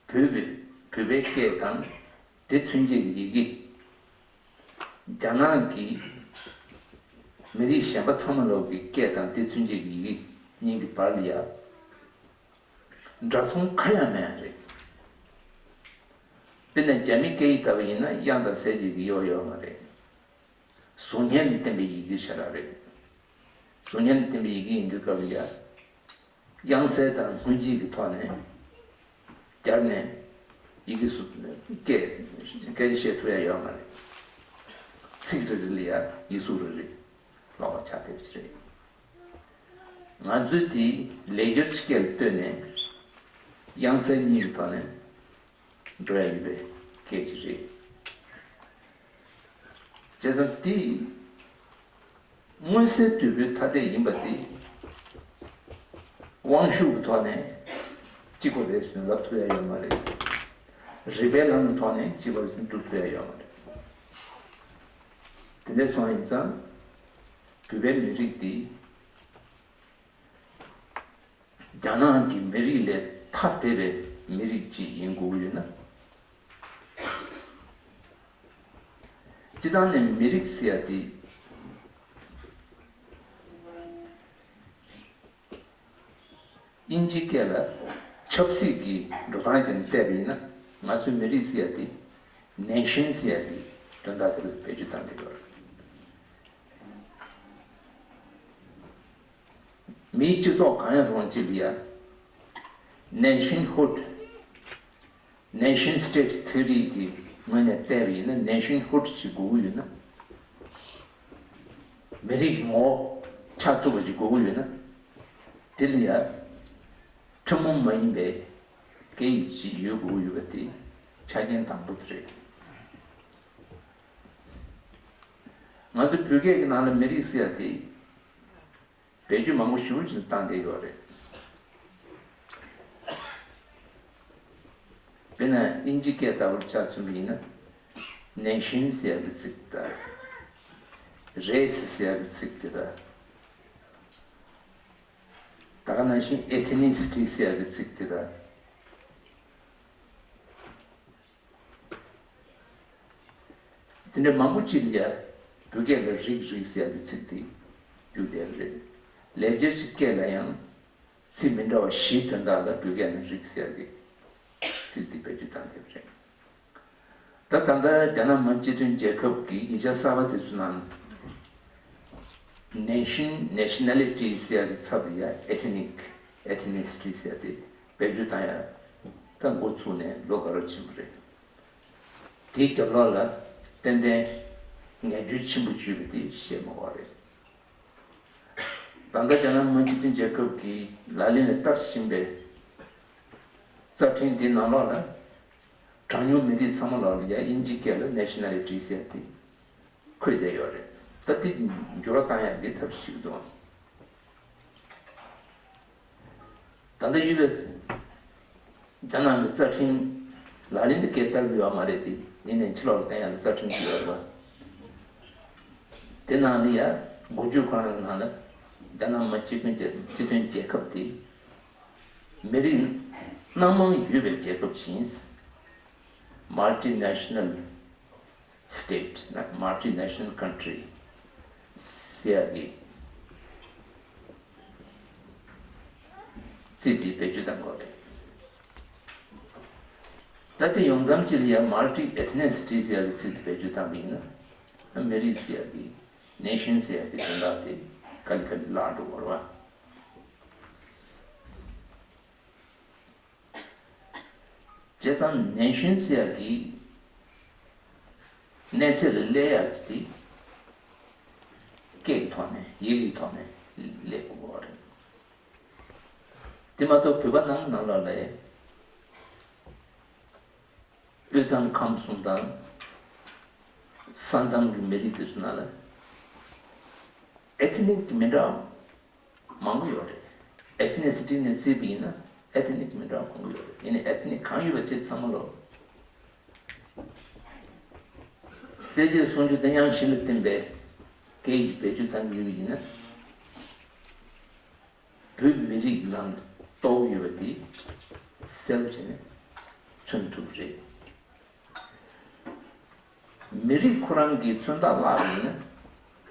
བོད་པའི་བོད་པའི་སྐད་དང་དེ་མཚོན་བྱེད་ཀྱི་ཡི་གེ། རྒྱ་ནག་གི་མི་རིགས་གཞན་པ་ཚང་མ་ལོག་གི་སྐད་དང་དེ་མཚོན་བྱེད་ཀྱི་ཡི་གེ་གཉིས་ཀྱི་བར་ལ་ཡ། འདྲ་མཚུངས་གང་ཡང་མེད་རེད། དཔེར་ན་རྒྱ་མི་སྐད་ཡིག་ལྟ་བུ་ཡིན་ན་དབྱངས་དང་གསལ་བྱེད་ཀྱི་ཡོ་ཡོད་མ་རེད། གཟུགས་བརྙན་ལ་བརྟེན་པའི་ཡི་གེ་ཞེ་དྲག་རེད། གཟུགས་བརྙན་ལ་བརྟེན་པའི་ཡི་གེ་ཡིན་དུས་སྐབས་ལ་ཡ། དབྱངས་གསལ་དང་སྔོན་རྗེས་ཀྱི་ཐོག་ནས་སྦྱར་ནས་ཡི་གེ་སུ་སྐད་སྐད་ཆ་བཤད་ཐུབ་ཡ་ཡོད་མ་རེད། ཚིག་རེ་རེ་ལ་ཡ་ཡིག་གཟུགས་རེ་རེ་ལོགས་ཀ་ཆགས་བསྡད་པ་ཞིག་རེད། ང་ཚོའི་དེ་ལེགས་སྦྱར་སྤྱི་སྐད་ལ་ལྟོས་ནས་དབྱངས་གསལ་གཉིས་ཀྱི་ཐོག་ནས་འགྲོ་ཡ་ཡིན་པའི་སྐད་ཅིག་རེད། བྱས་ཙང་དེ་མངོན་གསལ་དོད་པོའི་ཐ་དད་ཡིན་པ་དེ་དབང་ཤུགས་ཀྱི་ཐོག་ནས་གཅིག་པ་རེད་ཟེར་ནས་ལབ་ཐུབ་ཡ་ཡོད་མ་རེད། རིག་པའི་ལམ་གྱི་ཐོག་ནས་སྤྱི་པར་ཟིན་སྒྲུབ་ཐུབ་ཡ་ཡོད་མ་རེད། དེ་འདྲ་སོང་ཡིན་ཙང་། བོད་པའི་མི་རིགས་འདི་རྒྱ་ནག་གི་མི་རིགས་ལས་ཐ་དད་པའི་མི་རིགས་ཅིག་ཡིན་དགོས་ཀྱི་ཡོད་ན། སྤྱི་བཏང་ནས་མི་རིགས་ཟེར་ཡ་དེ། དབྱིན་ཇིའི་སྐད་ལ་ཆབ་སྲིད་ཀྱི་འགྲོ་སྟངས་དེ་བལྟས་པ་ཡིན་ན། ང་ཚོའི་མི་རིགས་ཟེར་ཡ་དེ་nation ཟེར་ཡ་གི་དོན་དག་དེ་ལ་བེད་སྤྱོད་བཏང་གི་ཡོད་རེད། མིའི་སྤྱི་ཚོགས་གང་ཡང་རུང་གཅིག་ལ་ཡ། nationhood, nation state theory གི་ངོས་ནས་བལྟས་པ་ཡིན་ན། nationhood ཅིག་དགོས་ཀྱི་ཡོད་ན། མི་རིགས་ངོ་བོ་ཆགས་ཐུབ་པ་ཅིག་དགོས་ཀྱི་ཡོད་ན། དེ་ལ་ཡ་ཐུན་མོང་མ་ཡིན་པའི་སྐད་ཡིག་ཅིག་ཡོད་དགོས་ཀྱི་ཡོད་པ་དེ་ཆ་རྐྱེན་དང་པོ་དེ་རེད། ང་ཚོ་བོད་སྐད་ཀྱི་ནང་ལ་མི་རིགས་ཟེར་ཡ་དེ་བེད་སྤྱོད་མང་པོ་ཞེ་པོ་ཅིག་བཏང་བསྡད་ཡོད་རེད། དཔེར་ན་དབྱིན་ཇི་སྐད་ལྟ་བུར་ཆ་མཚོན་པ་ཡིན་ན། nation ཟེར་ཡ་གི་ཚིག་དེ་དང་། race ཟེར་ཡ་གི་ཚིག་དེ་དང་། ད་ག་ནང་བཞིན་ethnicity ཟེར་ཡ་གི་ཚིག་དེ་དང་། དེ་འདྲ་མང་པོ་ཅིག་ལ་ཡ་བོད་སྐད་ལ་རིགས་རིགས་ཟེར་ཡ་གི་ཚིག་དེ་བསྒྱུར་བསྡད་པ་རེད། ལེགས་སྦྱར་གྱི་སྐད་ལ་ཡང་ཚིག་མི་འདྲ་བ་བཞིའི་དོན་དག་ལ་བོད་སྐད་ནང་རིགས་ཟེར་ཡ་གི་ཚིག་དེ་བེད་སྤྱོད་བཏང་བསྡད་པ་རེད། ད་ད་ལྟ་རྒྱ་ནག་མི་སྤྱི་མཐུན་རྒྱལ་ཁབ་ཀྱི་ཡིག་ཆ་གསར་པ་དེ་ཚོའི་ནང་། nation, nationality ཟེར་ཡ་གི་ཚབ་ལ་ཡ་ethnic, ethnicity ཟེར་ཡ་དེ་བེད་སྤྱོད་བཏང་ཡ་ད་འགོ་ཚུགས་ནས་ལོ་ག་རེ་ཕྱིན་པ་རེད། དེའི་རྒྱབ་ལོགས་ལ་ཏན་ཏན་ངན་ཇུས་ཆེན་པོ་བརྒྱབ་པ་དེ་བཤད་མ་དགོས་རེད། ད་ལྟ་རྒྱ་ནག་མི་སྤྱི་མཐུན་རྒྱལ་ཁབ་ཀྱི་ལག་ལེན་ལ་བསྟར་བཞིན་པའི་རྩ་ཁྲིམས་དེའི་ནང་ལོགས་ལ། གྲངས་ཉུང་མི་རིགས་ཚང་མ་ལ་ཡ་དབྱིན་ཇིའི་སྐད་ལ་nationality ཟེར་དེ་འཁོད་བསྡད་ཡོད་རེད། ད་དེ་འགྱུར་བ་བཏང་ཡག་གི་ཐབས་ཤེས་འདུག་ད་ལྟ་ཡོད་པའི་རྒྱ་ནག་གི་རྩ་ཁྲིམས་ལག་ལེན་དུ་སྐད་བསྟར་གྱི་ཡོད་མ་རེད་དེ། ཡིན་ནའི་ཕྱི་ལོགས་ལ་བསྟན་ཡག་ལ་རྩ་ཁྲིམས་ཅིག་ཡོད་རེད་པ། དེ་ནང་ལ་ཡ་འགོ་བརྗོད་ཁོ་རང་གི་ནང་ལ་རྒྱ་ནག་མི་སྤྱི་མཐུན་རྒྱལ་སྤྱི་མཐུན་རྒྱལ་ཁབ་དེ་མི་རིགས་སྣ་མང་ཡོད་པའི་རྒྱལ་ཁབ་ཅིག་ཡིན། multinational state ན་multinational country ཟེར་ཡག་གི་ཚིག་དེ་བེད་སྤྱོད་བཏང་དགོས་རེད། ད་དེ་ཡོང་མཚམས་ཅིག་ལ་ཡ་multi ethnicity ཟེར་ཡག་གི་ཚིག་དེ་བེད་སྤྱོད་བཏང་བ་ཡིན་ན། མི་རིགས་ཟེར་ཡག་གི་nation ཟེར་ཡག་གི་དོན་དག་དེ་ག་ལེ་ག་ལེ་བརླག་འགྲོ་གི་རེད་པ། བྱས་ཙང་nation ཟེར་ཡག་གི་གནས་ཚད་ལ་སླེབས་ཡག་ཅིག་དེ་སྐད་ཀྱི་ཐོག་ནས་ཡི་གེ་ཀྱི་ཐོག་ནས་སླེབས་དགོས་པ་རེད། དེ་མ་གཏོགས་བོད་པ་ནང་ནང་ལོགས་ལ་དབུས་གཙང་ཁམས་གསུམ་དང་ས་མཚམས་ཀྱི་མི་རིགས་དེ་ཚོ་ནང་ལ་ethnic མི་འདྲ་བ་མང་པོ་ཡོད་རེད། ethnicity ནས་བརྩིས་པ་ཡིན་ན་ethnic མི་འདྲ་བ་མང་པོ་ཡོད་རེད། ཡིན་ནའི་ethnic གང་ཡོད་པ་བྱས་ཚང་མ་ལོ། སྲས་བཅས་སུམ་ཅུ་དེ་ཡང་བཞིན་ལ་བསྟན་པའི་སྐད་ཡིག་བེད་སྤྱོད་བཏང་གི་ཡོད་པ་ཡིན་ན། བོད་མི་རིགས་ནང་གཏོགས་ཡོད་པ་དེ་གསལ་པོ་བྱས་ནས་མཚོན་ཐུབ་རེད། མི་རིགས་ཁོ་རང་གི་མཚོན་རྟགས་བརླག་ཡིན་ན།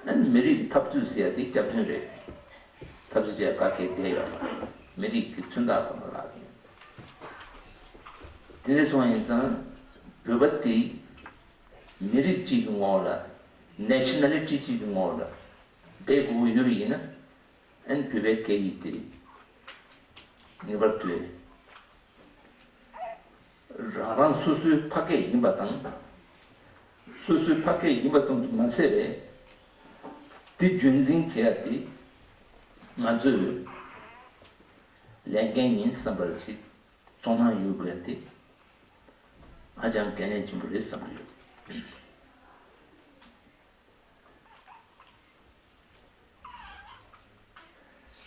ཨ་ནི་མི་རིགས་ཀྱི་འཐབ་རྩོད་ཟེར་ཡ་དེ་སྐྱབས་མདུན་རེད། འཐབ་རྩོད་བྱེད་ཡ་ག་གེ་བསྡད་ཡོད་མ་རེད། མི་རིགས་ཀྱི་མཚོན་རྟགས་ཁོ་ན་བརླག་ཡིན། དེ་འདྲ་སོང་ཡིན་ཙང་བོད་པ་དེ་མི་རིགས་གཅིག་གི་ངོ་ལ་nationality གཅིག་གི་ངོ་ལ་བསྡད་དགོས་ཀྱི་ཡོད་པ་ཡིན་ན། ཨ་ནི་བོད་པའི་སྐད་ཡིག་དེ་ངེས་པར་དུ་རང་རང་སོ་སོའི་ཕ་སྐད་ཡིན་པ་དང་། སོ་སོའི་ཕ་སྐད་ཡིན་པ་ཙམ་དུ་མ་ཟད་པའི་དེ་རྒྱུན་འཛིན་བྱེད་ཡ་དེ་ང་ཚོས་ལས་འགན་ཡིན་བསམ་པ་ཞིག་དོ་སྣང་ཡོད་དགོས་ཡ་དེ་ཧ་ཅང་གལ་གནད་ཆེན་པོ་རེད་བསམ་གྱི་ཡོད།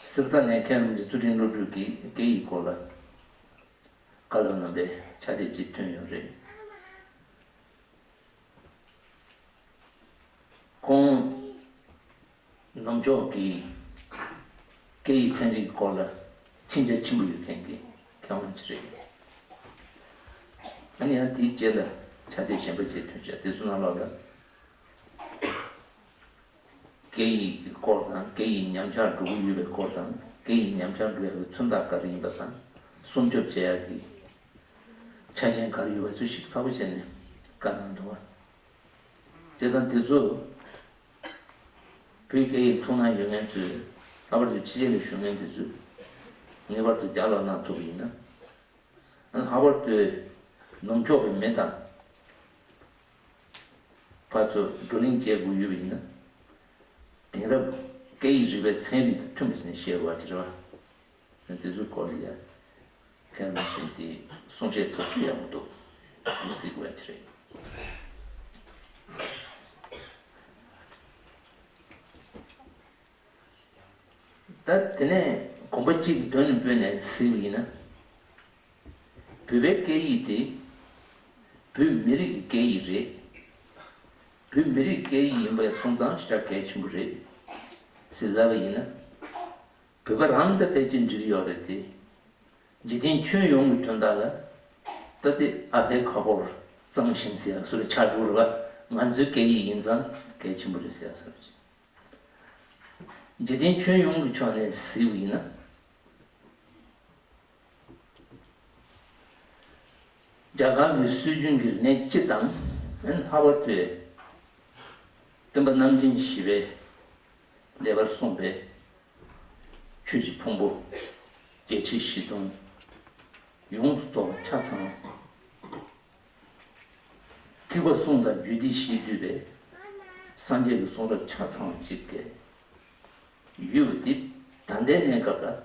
གསེར་རྟ་ནས་མཁན་རིན་པོ་ཆེ་ཚུལ་ཁྲིམས་བློ་གྲོས་ཀྱིས་སྐད་ཡིག་སྐོར་ལ། ལགས་རྣམ་པས་ཕྱག་དེབ་ཅིག་ཐོན་ཡོད་རེད། ཁོང་ནུབ་ཕྱོགས་ཀྱི་སྐད་ཡིག་ཚན་རིག་སྐོར་ལ་མཁྱེན་རྒྱ་ཆེན་པོ་ཡོད་མཁན་གྱི་མཁས་དབང་ཅིག་རེད། ཨ་ནི་ཡང་དེའི་རྗེས་ལ་ཕྱག་དེབ་གཞན་པ་ཅིག་ཐོན་བྱས། དེ་ཚོ་ནང་ལོགས་ལ་སྐད་ཡིག་གི་སྐོར་དང་། སྐད་ཡིག་ཉམས་ཆག་འགྲོ་གི་ཡོད་པའི་སྐོར་དང་། སྐད་ཡིག་ཉམས་ཆག་འགྲོ་ཡག་གི་མཚོན་རྟགས་ག་རེ་ཡིན་པ་དང་། སྲུང་སྐྱོབ་བྱེད་ཡག་གི་ཆ་རྐྱེན་ག་རེ་ཡོད་པ་ཚོ་ཞིབ་ཚགས་པོ་བྱས་ནས་བཀའ་གནང་འདུག་བ། བྱས་ཙང་དེ་ཚོ་བོད་སྐད་ཡིག་ཐུགས་སྣང་ཡོད་མཁན་ཚོས་ལྷག་པར་དུ་ཕྱི་རྒྱལ་ལ་བཞུགས་མཁན་དེ་ཚོས་ངེས་པར་དུ་ལྗགས་ཀློག་གནང་ཐུབ་པ་ཡིན་ན། ལྷག་པར་དུ་ནུབ་ཕྱོགས་ཀྱི་མི་དང་ཕར་ཚུར་བགྲོ་གླེང་བྱེད་དགོས་ཡོད་པ་ཡིན་ན། དེང་རབས་སྐད་ཡིག་རིག་པའི་ཚན་རིག་དང་མཐུན་པ་ཞིག་ནས་བཤད་དགོས་པ་ཅིག་རེད་བ། དེ་ཚོའི་སྐོར་ལ་ཡ་མཁས་དབང་ཆེན་དེས་གསུང་བཤད་ཚོགས་ཚུལ་ཡག་པོ་འདུག་གཟིགས་དགོས་ཡ་ཅིག་རེད། ད་དེ་ནས་གོམ་པ་གཅིག་མདུན་ནས་སྤོས་ནས་གཟིགས་པ་ཡིན་ན། བོད་པའི་སྐད་ཡིག་དེ་བོད་མི་རིགས་ཀྱི་སྐད་ཡིག་རེད། བོད་མི་རིགས་སྐད་ཡིག་ཡིན་པ་སོང་ཙང་ཞེ་དྲག་གལ་ཆེན་པོ་རེད་ཟེར་ལབ་པ་ཡིན་ན། བོད་པ་རང་ད་ཕལ་ཆེར་འགྲིག་གི་ཡོད་རེད་དེ། འཇིག་རྟེན་ཁྱོན་ཡོངས་ཀྱི་དོན་དག་ལ་ད་དེ་ཨ་ཕའི་ཁ་ཕོར་གཙང་ཞིམ་ཟེར་ཡག་བཟོ་འདྲ་ཆགས་འགྲོ་རེད་བ། ང་ཚོའི་སྐད་ཡིག་ཡིན་ཙང་གལ་ཆེན་པོ་རེད་ཟེར་ཡག་བཟོ་འདྲ་ཅིག་འཇིག་རྟེན་ཁྱོན་ཡོངས་ཀྱི་ཕྱོགས་ནས་གཟིགས་པ་ཡིན་ན། རྒྱ་གར་གྱི་སྲོལ་རྒྱུན་གྱི་རིག་གནས་སྤྱི་དང་། ལྷག་པར་དུ་སྟོན་པ་རྣམ་འདྲེན་བཞི་པས་ལེགས་པར་གསུངས་པའི་ཆོས་ཀྱི་ཕུང་པོ་བརྒྱད་ཁྲི་བཞི་སྟོང་ཡོངས་སུ་རྫོགས་པ་ཆ་ཚང་། ཐེག་པ་གསུམ་དང་རྒྱུད་སྡེ་བཞིས་བསྡུས་པའི་སངས་རྒྱས་ཀྱི་གསུང་རབ་ཆ་ཚང་བ་ཅིག་གི་ཡོད་པ་དེ། ད་ལྟའི་གནས་སྐབས་ལ་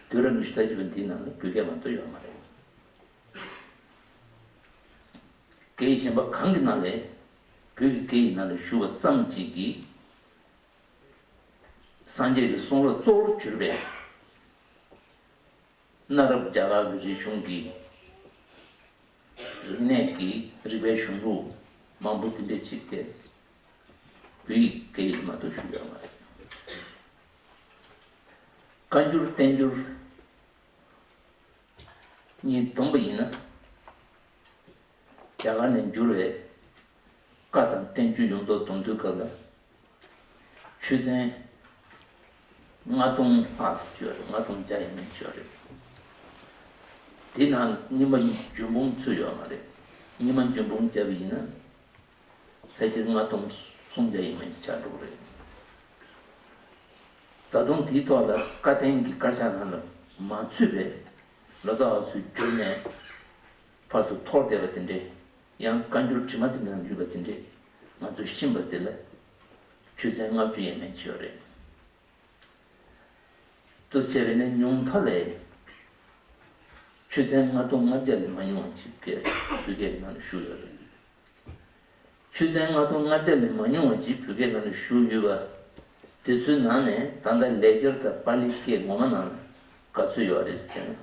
དུས་རབས་ཉི་ཤུ་རྩ་གཅིག་པ་འདིའི་ནང་ལ་བོད་སྐད་མ་གཏོགས་ཡོད་མ་རེད། སྐད་ཡིག་གཞན་པ་གང་གི་ནང་ལས་བོད་ཀྱི་སྐད་ཡིག་ནང་ལ་བཞུགས་པ་ཙམ་གཅིག་གིས་སངས་རྒྱས་ཀྱི་གསུང་རབ་གཙོ་བོར་གྱུར་པའི་གནའ་རབས་རྒྱ་གར་གྱི་རིག་གཞུང་གི་རིག་གནས་ཀྱི་རིག་པའི་གཞུང་ལུགས་མང་པོ་དེ་འདྲ་ཅིག་དེ་བོད་ཡིག་སྐད་ཡིག་མ་གཏོགས་བཞུགས་ཡོད་མ་རེད། བཀའ་འགྱུར་བསྟན་འགྱུར་གཉིས་བསྡོམས་པ་ཡིན་ན། རྒྱ་གར་ནས་བསྒྱུར་བའི་བཀའ་དང་བསྟན་བཅོས་ཡོངས་རྫོགས་བསྡོམས་དུས་སྐབས་ལ་ཆོས་ཚན་ལྔ་སྟོང་ལྷག་ཙམ་ཡོད་རེད། ལྔ་སྟོང་བརྒྱ་ཡས་མས་ཡོད་རེད། དེ་ནང་རྙིང་མ་འབྱུང་འབུམ་ཚུད་ཡོད་མ་རེད། རྙིང་མ་འབྱུང་འབུམ་བརྒྱབ་པ་ཡིན་ན་ཕལ་ཆེར་ལྔ་སྟོང་སུམ་བརྒྱ་ཡས་མས་ཆགས་འགྲོ་གི་རེད། ད་དུང་དེའི་ཐོག་ལ་བཀའ་བསྟན་གྱི་བཀའ་ཤག་ནང་ལ་མ་ཚུད་པའི་ལོ་ཙཱ་བ་ཚོས་བསྒྱུར་ནས་ཕར་ཚུར་འཐོར་བསྡད་པ་དེ་འདྲས། ཡང་བཀའ་འགྱུར་དྲི་མ་དེ་ནང་ལུས་པ་དེ་འདྲས་ང་ཚོས་ཤེས་པ་དེ་ལ་ཆོས་ཚན་ལྔ་བཅུ་ཡས་མས་ཡོད་རེད། དུ་བྱས་པས་ན་ཉུང་མཐའ་ལས་ཆོས་ཚན་ལྔ་སྟོང་ལྔ་བརྒྱ་ལས་མ་ཉུང་བ་ཅིག་གིས་བོད་སྐད་ནང་ལ་བཞུགས་ཡོད་རེད། ཆོས་ཚན་ལྔ་སྟོང་ལྔ་བརྒྱ་ལས་མ་ཉུང་བ་ཅིག་བོད་སྐད་ནང་ལ་བཞུགས་ཡོད་པ་དེ་ཚོའི་ནང་ནས་ད་ལྟ་ལེགས་སྦྱར་དང་པཱ་ལིའི་སྐད་ངོ་མ་ནང་ལ་ག་ཚོད་ཡོད་རེད་ཟེར་ན།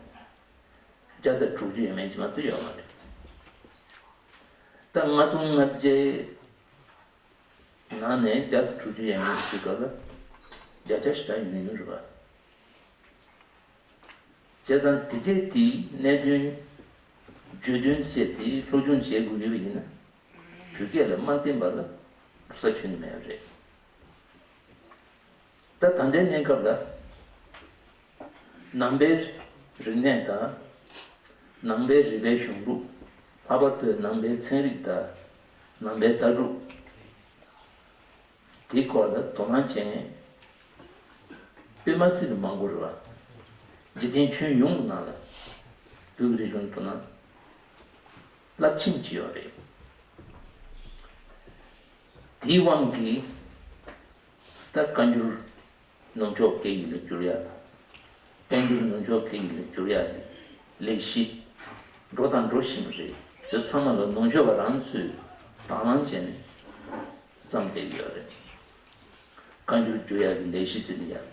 བརྒྱ་དང་དྲུག་ཅུ་ཡས་མས་ཅིག་མ་གཏོགས་ཡོད་མ་རེད། ད་ལྔ་སྟོང་ལྔ་བརྒྱའི་ནང་ནས་བརྒྱ་དང་དྲུག་ཅུ་ཡས་མས་ཞིག་ག་ལ་བརྒྱ་ཆ་ཞེ་དྲག་ཉུང་ཉུང་རེད་པ། བྱས་ཙང་དེ་རྗེས་དེའི་གནད་དོན་བརྗོད་དོན་བཤད་དེ་སློབ་སྦྱོང་བྱེད་དགོས་ཡོད་པ་ཡིན་ན། བོད་སྐད་ལ་མ་བརྟེན་པ་ལ་ས་ཁྱོན་ནས་མེད་པ་རེད། ད་ད་ལྟའི་གནས་སྐབས་ལ་ནང་པའི་རིག་གནས་དང་། ནང་པའི་རིག་པའི་གཞུང་ལུགས། ལྷག་པར་དུ་ནང་པའི་ཚན་རིག་དང་ནང་པའི་ལྟ་གྲུབ་དེའི་སྐོར་ལ་དོ་སྣང་བྱེད་མཁན་དཔེ་མ་སྲིད་པའི་མང་པོ་རེད་པ། འཇིག་རྟེན་ཁྱོན་ཡོངས་ཀྱི་ནང་ལ་བོད་ཀྱི་རིག་གཞུང་དོ་སྣང་རླབས་ཆེན་གྱི་ཡོད་རེད། དེའི་དབང་གིས་ད་བཀའ་འགྱུར་ནུབ་ཕྱོགས་སྐད་ཡིག་ལ་བསྒྱུར་ཡག་དང་། བསྟན་འགྱུར་ནུབ་ཕྱོགས་སྐད་ཡིག་ལ་བསྒྱུར་ཡག་གི་ལས་གཞི་འགྲོ་དང་འགྲོ་བཞིན་པ་རེད། དེ་ཚང་མ་ལ་ནུབ་ཕྱོགས་པ་རང་ཚོས་དང་བླངས་བྱས་ནས་བརྩམས་བསྡད་ཀྱི་ཡོད་རེད། བཀའ་འགྱུར་བསྒྱུར་ཡག་གི་ལས་གཞི་དེ་ལ་ཡང་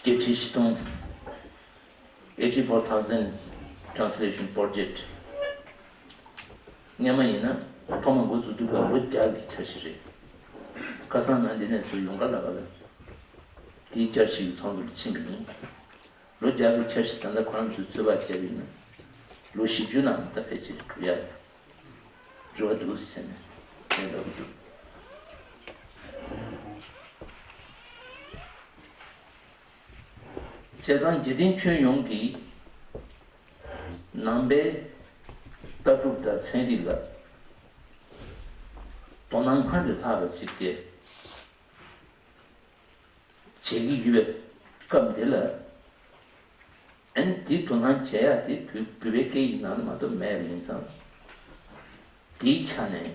བརྒྱད་ཁྲི་བཞི་སྟོང་། eighty four thousand Translation Project། སྔོན་མ་ཡིན་ན་ཐོག་མ་འགོ་བཙུགས་དུས་སྐབས་ལོ་བརྒྱ་གི་འཆར་གཞི་རེད། ཁ་སང་ང་འདི་ནས་ཚུར་ཡོང་ག་ལབ་པ་ལ། དེའི་འཆར་གཞི་ཡི་ཚོགས་འདུ་ལ་ཕྱིན་པ་ཡིན། ལོ་བརྒྱ་གི་འཆར་གཞི་ད་ལྟ་ཁོ་རང་ཚོས་ཚོད་དཔག་བྱས་པ་ཡིན་ན། ལོ་བཞི་བཅུ་ནང་ད་ཕལ་ཆེར་གྲུབ་ཡག་རེད་བ་འདུག་ཟེར་ནས་ངས་ལབ་ཀྱི་འདུག། བྱས་ཙང་འཇིག་རྟེན་ཁྱོན་ཡོངས་ཀྱི་ནང་པའི་ལྟ་གྲུབ་དང་ཚན་རིག་ལ་དོ་སྣང་སྔར་ལས་ལྷག་པ་ཞིག་གིས་བྱེད་ཀྱི་ཡོད་པའི་སྐབས་འདི་ལ། ཨན་དེ་དོ་སྣང་བྱེད་ཡག་དེ་བོད་བོད་པའི་སྐད་ཡིག་ནང་ལ་མ་གཏོགས་མེད་པ་ཡིན་ཙང་། དེའི་ཆ་ནས་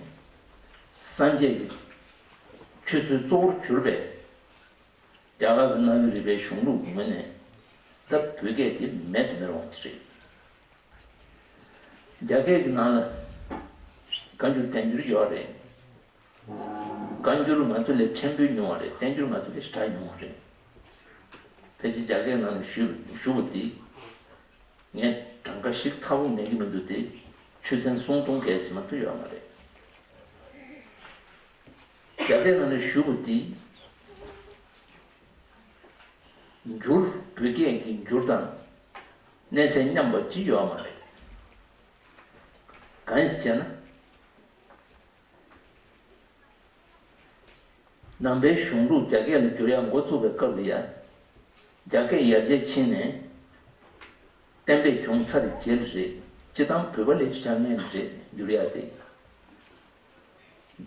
སངས་རྒྱས་ཀྱི་ཆོས་ཚུལ་གཙོ་བོར་གྱུར་པའི་རྒྱ་གར་གྱི་གནའ་བོའི་རིག་པའི་གཞུང་ལུགས་ངོས་ནས་ད་བོད་སྐད་དེ་མེད་དུ་མི་རུང་བ་ཅིག་རེད། རྒྱ་སྐད་ཀྱི་ནང་ལ་བཀའ་འགྱུར་བསྟན་འགྱུར་ཡོད་རེད། བཀའ་འགྱུར་ང་ཚོ་ལས་ཕྲན་བུ་ཉུང་བ་རེད། བསྟན་འགྱུར་ང་ཚོ་ལས་ཞེ་དྲག་ཉུང་བ་རེད། ཕལ་ཆེར་རྒྱ་སྐད་ནང་ལ་ཞུ་ཞུ་བ་དེ་ངས་གྲངས་ཀ་ཞིབ་ཚ་པོ་ངེས་ཀྱི་མི་འདུག་སྟེ། ཆོས་ཚན་སུམ་སྟོང་བརྒལ་ཟིན་མ་གཏོགས་ཡོད་མ་རེད། རྒྱ་སྐད་ནང་ལ་ཞུ་བ་དེ་འགྱུར་བོད་སྐད་ཀྱི་འགྱུར་དང་གནས་ཚད་མཉམ་པ་ཅིག་ཡོད་མ་རེད། གང་ཡིན་ཟེར་ན། ནང་པའི་གཞུང་ལུགས་རྒྱ་སྐད་ལ་བསྒྱུར་ཡག་འགོ་བཙུགས་པའི་སྐབས་ལ་ཡང་། རྒྱ་སྐད་ཡར་རྒྱས་ཕྱིན་ནས་གཏན་འབེབས་བྱུང་ཚར་བའི་རྗེས་ལ་རེད། སྤྱིར་བཏང་བོད་པ་ལས་ཤར་ནས་རེད་བསྒྱུར་ཡག་དེ།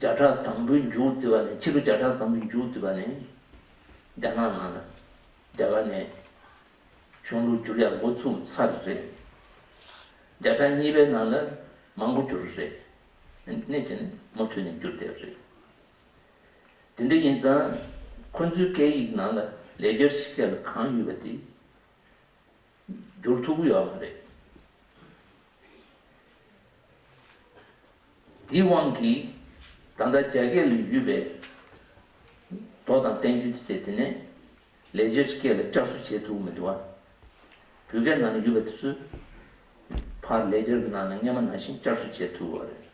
བརྒྱ་ཕྲག་དང་པོའི་མཇུག་བསྡུས་པ་ནས་ཕྱི་ལོ་བརྒྱ་ཕྲག་དང་པོའི་མཇུག་བསྡུས་པ་ནས་རྒྱ་ནག་ནང་ལ་རྒྱ་གར་ནས་གཞུང་ལུགས་བསྒྱུར་ཡག་འགོ་ཚུགས་ཚར་རེད། བརྒྱ་ཕྲག་གཉིས་པའི་ནང་ལ་མང་པོ་བསྒྱུར་རེད། གནས་ཀྱི་ནི་མུ་མཐུད་ནས་བསྒྱུར་བསྡད་རེད། དེ་འདྲ་ཡིན་ཙང་ཁོ་ཚོའི་སྐད་ཡིག་ནང་ལ་ལེགས་སྦྱར་སྐད་ལ་གང་ཡོད་པ་དེ་བསྒྱུར་ཐུབ་ཀྱི་ཡོད་མ་རེད། དེའི་དབང་གིས་ད་ལྟ་རྒྱ་སྐད་ལ་ཡོད་པའི་མདོ་དང་བསྟན་བཅོས་ཟེར་དེ་ནས་ལེགས་སྦྱར་སྐད་ལ་བསྐྱར་གསོ་བྱེད་ཐུབ་ཀྱི་མི་འདུག་བ། བོད་སྐད་ནང་ལ་ཡོད་པ་དེ་ཚོ་ཕར་ལེགས་སྦྱར་གྱི་ནང་ལ་སྔོན་མ་ནང་བཞིན་བསྐྱར་གསོ་བྱེད་ཐུབ་པ་རེད།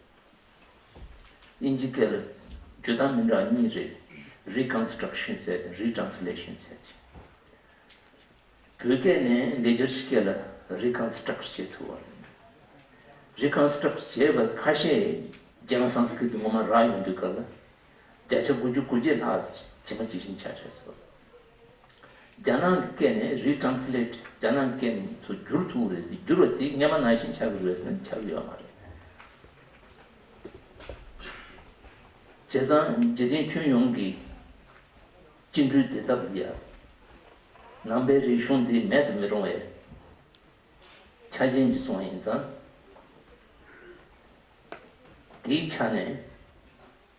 དབྱིན་ཇི་སྐད་ལ་བརྗོད་སྟངས་མི་འདྲ་བ་གཉིས་རེད། Reconstruction ཟེར་དང་Retransmission ཟེར་གྱི། བོད་སྐད་ནས་ལེགས་སྦྱར་སྐད་ལ་Reconstruct བྱེད་ཐུབ་པ་རེད། Reconstruct བྱས་པ་ཁ་ཤས་རྒྱལ་བ་སཾ་སྐྲྀ་ཏ་ངོ་མ་རག་ཡོང་དུས་སྐབས་ལ་བརྒྱ་ཆ་དགུ་བཅུ་གོ་བརྒྱད་ལྷག་ཇི་མ་ཇི་བཞིན་ཆགས་བྱས་སོང་། རྒྱ་ནག་གི་སྐད་ནས་Retranslate རྒྱ་ནག་གི་སྐད་ནས་ཚུར་བསྒྱུར་ཐུབ་རེད་དེ་བསྒྱུར་བ་དེ་སྔོན་མ་ནང་བཞིན་ཆགས་ཀྱི་རེད་ཟེར་ན་ཆགས་ཀྱི་ཡོད་མ་རེད། བྱས་ཙང་འཇིག་རྟེན་ཁྱོན་ཡོངས་ཀྱི་སྤྱི་འགྲོས་བདེ་ཐབས་ལ་ནང་པའི་རིག་གཞུང་འདི་མེད་དུ་མི་རུང་བའི་ཆ་རྐྱེན་གྱིས་སོང་ཡིན་ཙང་། དེའི་ཆ་ནས་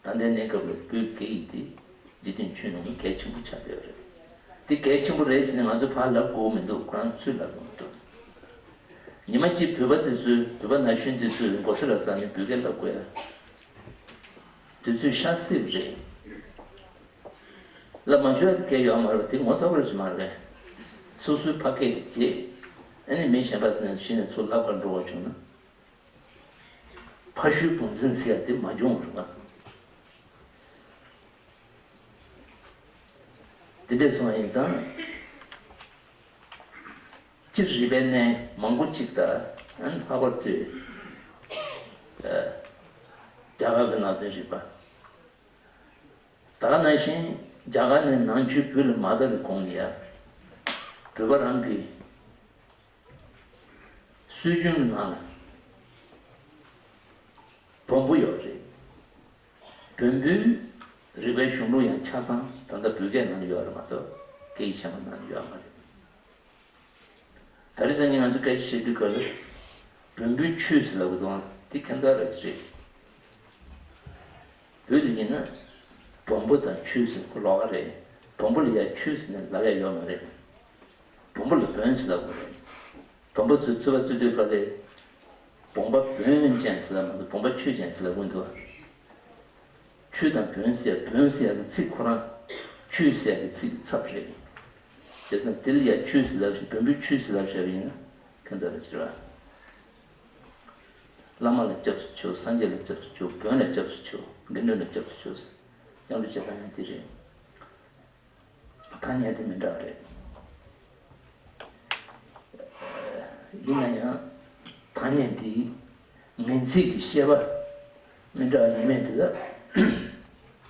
ད་ལྟའི་གནས་སྐབས་ལ་བོད་སྐད་ཡིག་དེ་འཇིག་རྟེན་ཁྱོན་ཡོངས་ནས་གལ་ཆེན་པོ་ཆགས་བསྡད་པ་རེད། དེ་གལ་ཆེན་པོ་རེད་ཟེར་ནས་ང་ཚོས་ཕར་ལབ་དགོས་མི་འདུག་ཁོ་རང་ཚོས་ལབ་དགོས་མི་འདུག་ཉི་མ་གཅིག་བོད་པ་དེ་ཚོས་བོད་པ་ན་གཞོན་དེ་ཚོས་མགོ་སེར་ལ་ཟ་ནས་བོད་སྐད་ལབ་དགོས་ཡ། དུས་ཚོད་ཤ་སྲིད་རེད། ལབ་མ་ཆོག་ཡ་དེ་གལ་ཡོད་མ་རེད་དེ་ངོ་ཚ་བོ་རེད་མ་རེད། སོ་སོའི་ཕ་སྐད་དེ་བརྗེད། ཨ་ནི་མི་གཞན་པ་ཟེར་ནས་གཞི་ནས་ཚུར་ལབ་གར་འགྲོ་བ་བྱུང་ན། ཕ་ཤུལ་བུ་འཛིན་ཟེར་ཡ་དེ་མ་བྱུང་བ་རེད་པ། དེ་འདྲས་སོང་ཡིན་ཙང་། སྤྱིར་རིག་པའི་གནས་མང་པོ་གཅིག་དང་ལྷག་པར་དུ་རྒྱ་གར་གྱི་ནང་དོན་རིག་པ། ད་ག་ནང་བཞིན་རྒྱ་གར་ནས་ནང་ཆོས་བོད་ལ་མ་དར་བའི་གོང་ནས་ཡ། བོད་པ་རང་གི་སྲོལ་རྒྱུན་གྱི་ནང་ལ་བོན་པོ་ཡོད་རེད། བོན་པོའི་རིག་པའི་གཞུང་ལུགས་ཡང་ཆ་ཚང་ད་ལྟ་བོད་སྐད་ནང་ལ་ཡོད་རེད་མ་གཏོགས་སྐད་ཡིག་གཞན་པ་ནང་ལ་ཡོད་མ་རེད། ད་རེས་སང་ཉིན་ང་ཚོ་སྐད་ཆ་བཤད་དུས་སྐབས་ལ་བོན་པོའི་ཆོས་ཟེར་ལབ་དགོས་འདུག་ཨང་། འདི་ཁྱད་མཚར་ར་ཅིག་རེད། བོད་ལ་ཡིན་ན་བོན་པོ་དང་ཆོས་ཟེར་ཁོ་ལོགས་ཀ་རེད། བོན་པོ་ལ་ཡ་ཆོས་ཟེར་ནས་ལབ་ཡ་ཡོད་མ་རེད། བོན་པོ་ལ་བོན་ཟེར་ལབ་དགོས་རེད། བོན་པོ་ཚོས་རྩོད་པ་རྩོད་དུས་སྐབས་ལ་བོན་པ་བོན་ཅན་ཟེར་ལབ་མ་གཏོགས་བོན་པ་ཆོས་ཅན་ཟེར་ལབ་དགོས་འདུག་ཨང་། ཆོས་དང་བོན་ཟེར་ཡ་བོན་ཟེར་ཡ་གི་ཚིག་ཁོ་རང་ཆོས་ཟེར་ཡ་གི་ཚིག་གི་ཚབ་རེད། བྱས་ཙང་དེ་ལ་ཡ་ཆོས་ཟེར་ལབ་བཞིན་བོན་པོའི་ཆོས་ཟེར་ལབ་བཞག་པ་ཡིན་ན་ཁྱད་མཚར་ར་ཅིག་རེད་བ། བླ་མ་ལ་སྐྱབས་སུ་མཆིའོ། སངས་རྒྱས་ལ་སྐྱབས་སུ་མཆིའོ། བོན་ལ་སྐྱབས་སུ་མཆིའོ། དགེ་འདུན་ལ་སྐྱབས་སུ་མཆིའོ། སྐྱབས་འགྲོ་བྱེད་སྟངས་ཡང་དེ་རེད། ཐ་སྙད་དེ་མི་འདྲ་བ་རེད། ཡིན་ན་ཡང་ཐ་སྙད་དེའི་ངེས་ཚིག་གི་བཤད་པ་མི་འདྲ་བ་ཡིན་མེད་དེ་ལ་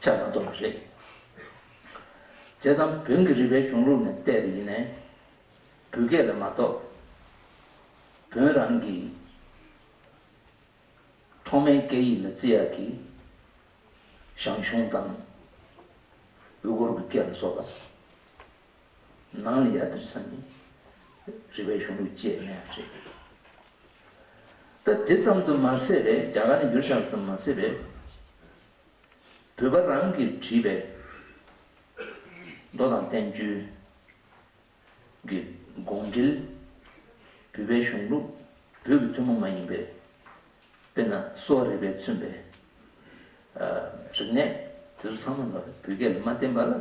ཆ་མ་གཏོགས་པ་རེད། བྱས་ཙང་བོན་གྱི་རིག་པའི་གཞུང་ལུགས་ནས་བལྟས་པ་ཡིན་ནའི། བོད་སྐད་ལ་མ་གཏོགས། བོད་རང་གི་ཐོག་མའི་སྐད་ཡིག་ལ་བརྩི་ཡག་གི་ཞང་ཞུང་དང་། ཡུ་གུར་གྱི་སྐད་ལ་སོགས་པ། ནང་ལ་ཡ་དེར་ས་ནི་རིག་པའི་གཞུང་ལུགས་བཅས་མེད་པ་རེད། ད་དེ་ཙམ་དུ་མ་ཟད་པའི་རྒྱ་གར་ནས་བསྒྱུར་བཞག་ཙམ་མ་ཟད་པའི། བོད་པ་རང་གིས་བྲིས་པའི་མདོ་དང་བསྟན་བཅོས་ཀྱི་དགོངས་འགྲེལ། བོད་པའི་གཞུང་ལུགས། བོད་ཀྱི་ཐུན་མོང་མ་ཡིན་པའི་དཔེར་ན་གསོ་བ་རིག་པས་མཚོན་པའི་རིག་གནས་དེ་ཚོ་ཚང་མ་ལ་བོད་སྐད་ལ་མ་བརྟེན་པ་ལ་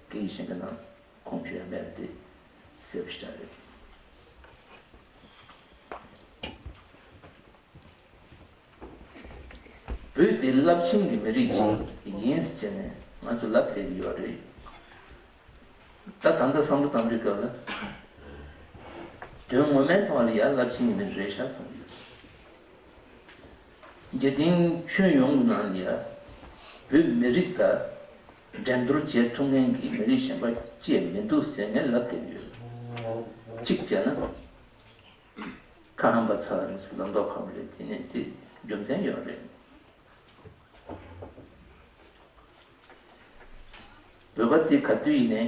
སྐད་ཡིག་གཞན་པའི་ནང་ཁུངས་འཁྱོལ་ཡ་མེད་པ་དེ་གསལ་པོ་ཞེ་དྲག་རེད། བོད་དེ་རླབས་ཆེན་གྱི་མི་རིགས་ཤིག་ཡིན་ཟེར་ནས་ང་ཚོ་ལབ་བསྡད་ཀྱི་ཡོད་རེད། ད་ད་ལྟ་བསམ་བློ་བཏང་དུས་སྐབས་ལ། དོན་ངོ་མའི་ཐོག་ལ་ཡང་རླབས་ཆེན་གྱི་མི་རིགས་རེད་ཤག་བསམ་གྱི་འདུག་འཇིག་རྟེན་ཁྱོན་ཡོངས་ཀྱི་ནང་ལ་ཡང་བོད་མི་རིགས་དང་འགྲན་བསྡུར་བྱེད་ཐུབ་མཁན་གྱི་མི་རིགས་གཞན་པ་ཅིག་མི་འདུག་ཟེར་ནས་ལབ་བསྡད་ཀྱི་ཡོད། གཅིག་བྱས་ན། ཁ་ཧམ་པ་ཚ་རིང་ཟེར་ལབ་མདོག་ཁ་པོ་རེད། དེ་ནས་དེ་རྒྱུ་མཚན་ཡོད་རེད། བོད་པ་དེ་ག་དུས་ཡིན་ནའི་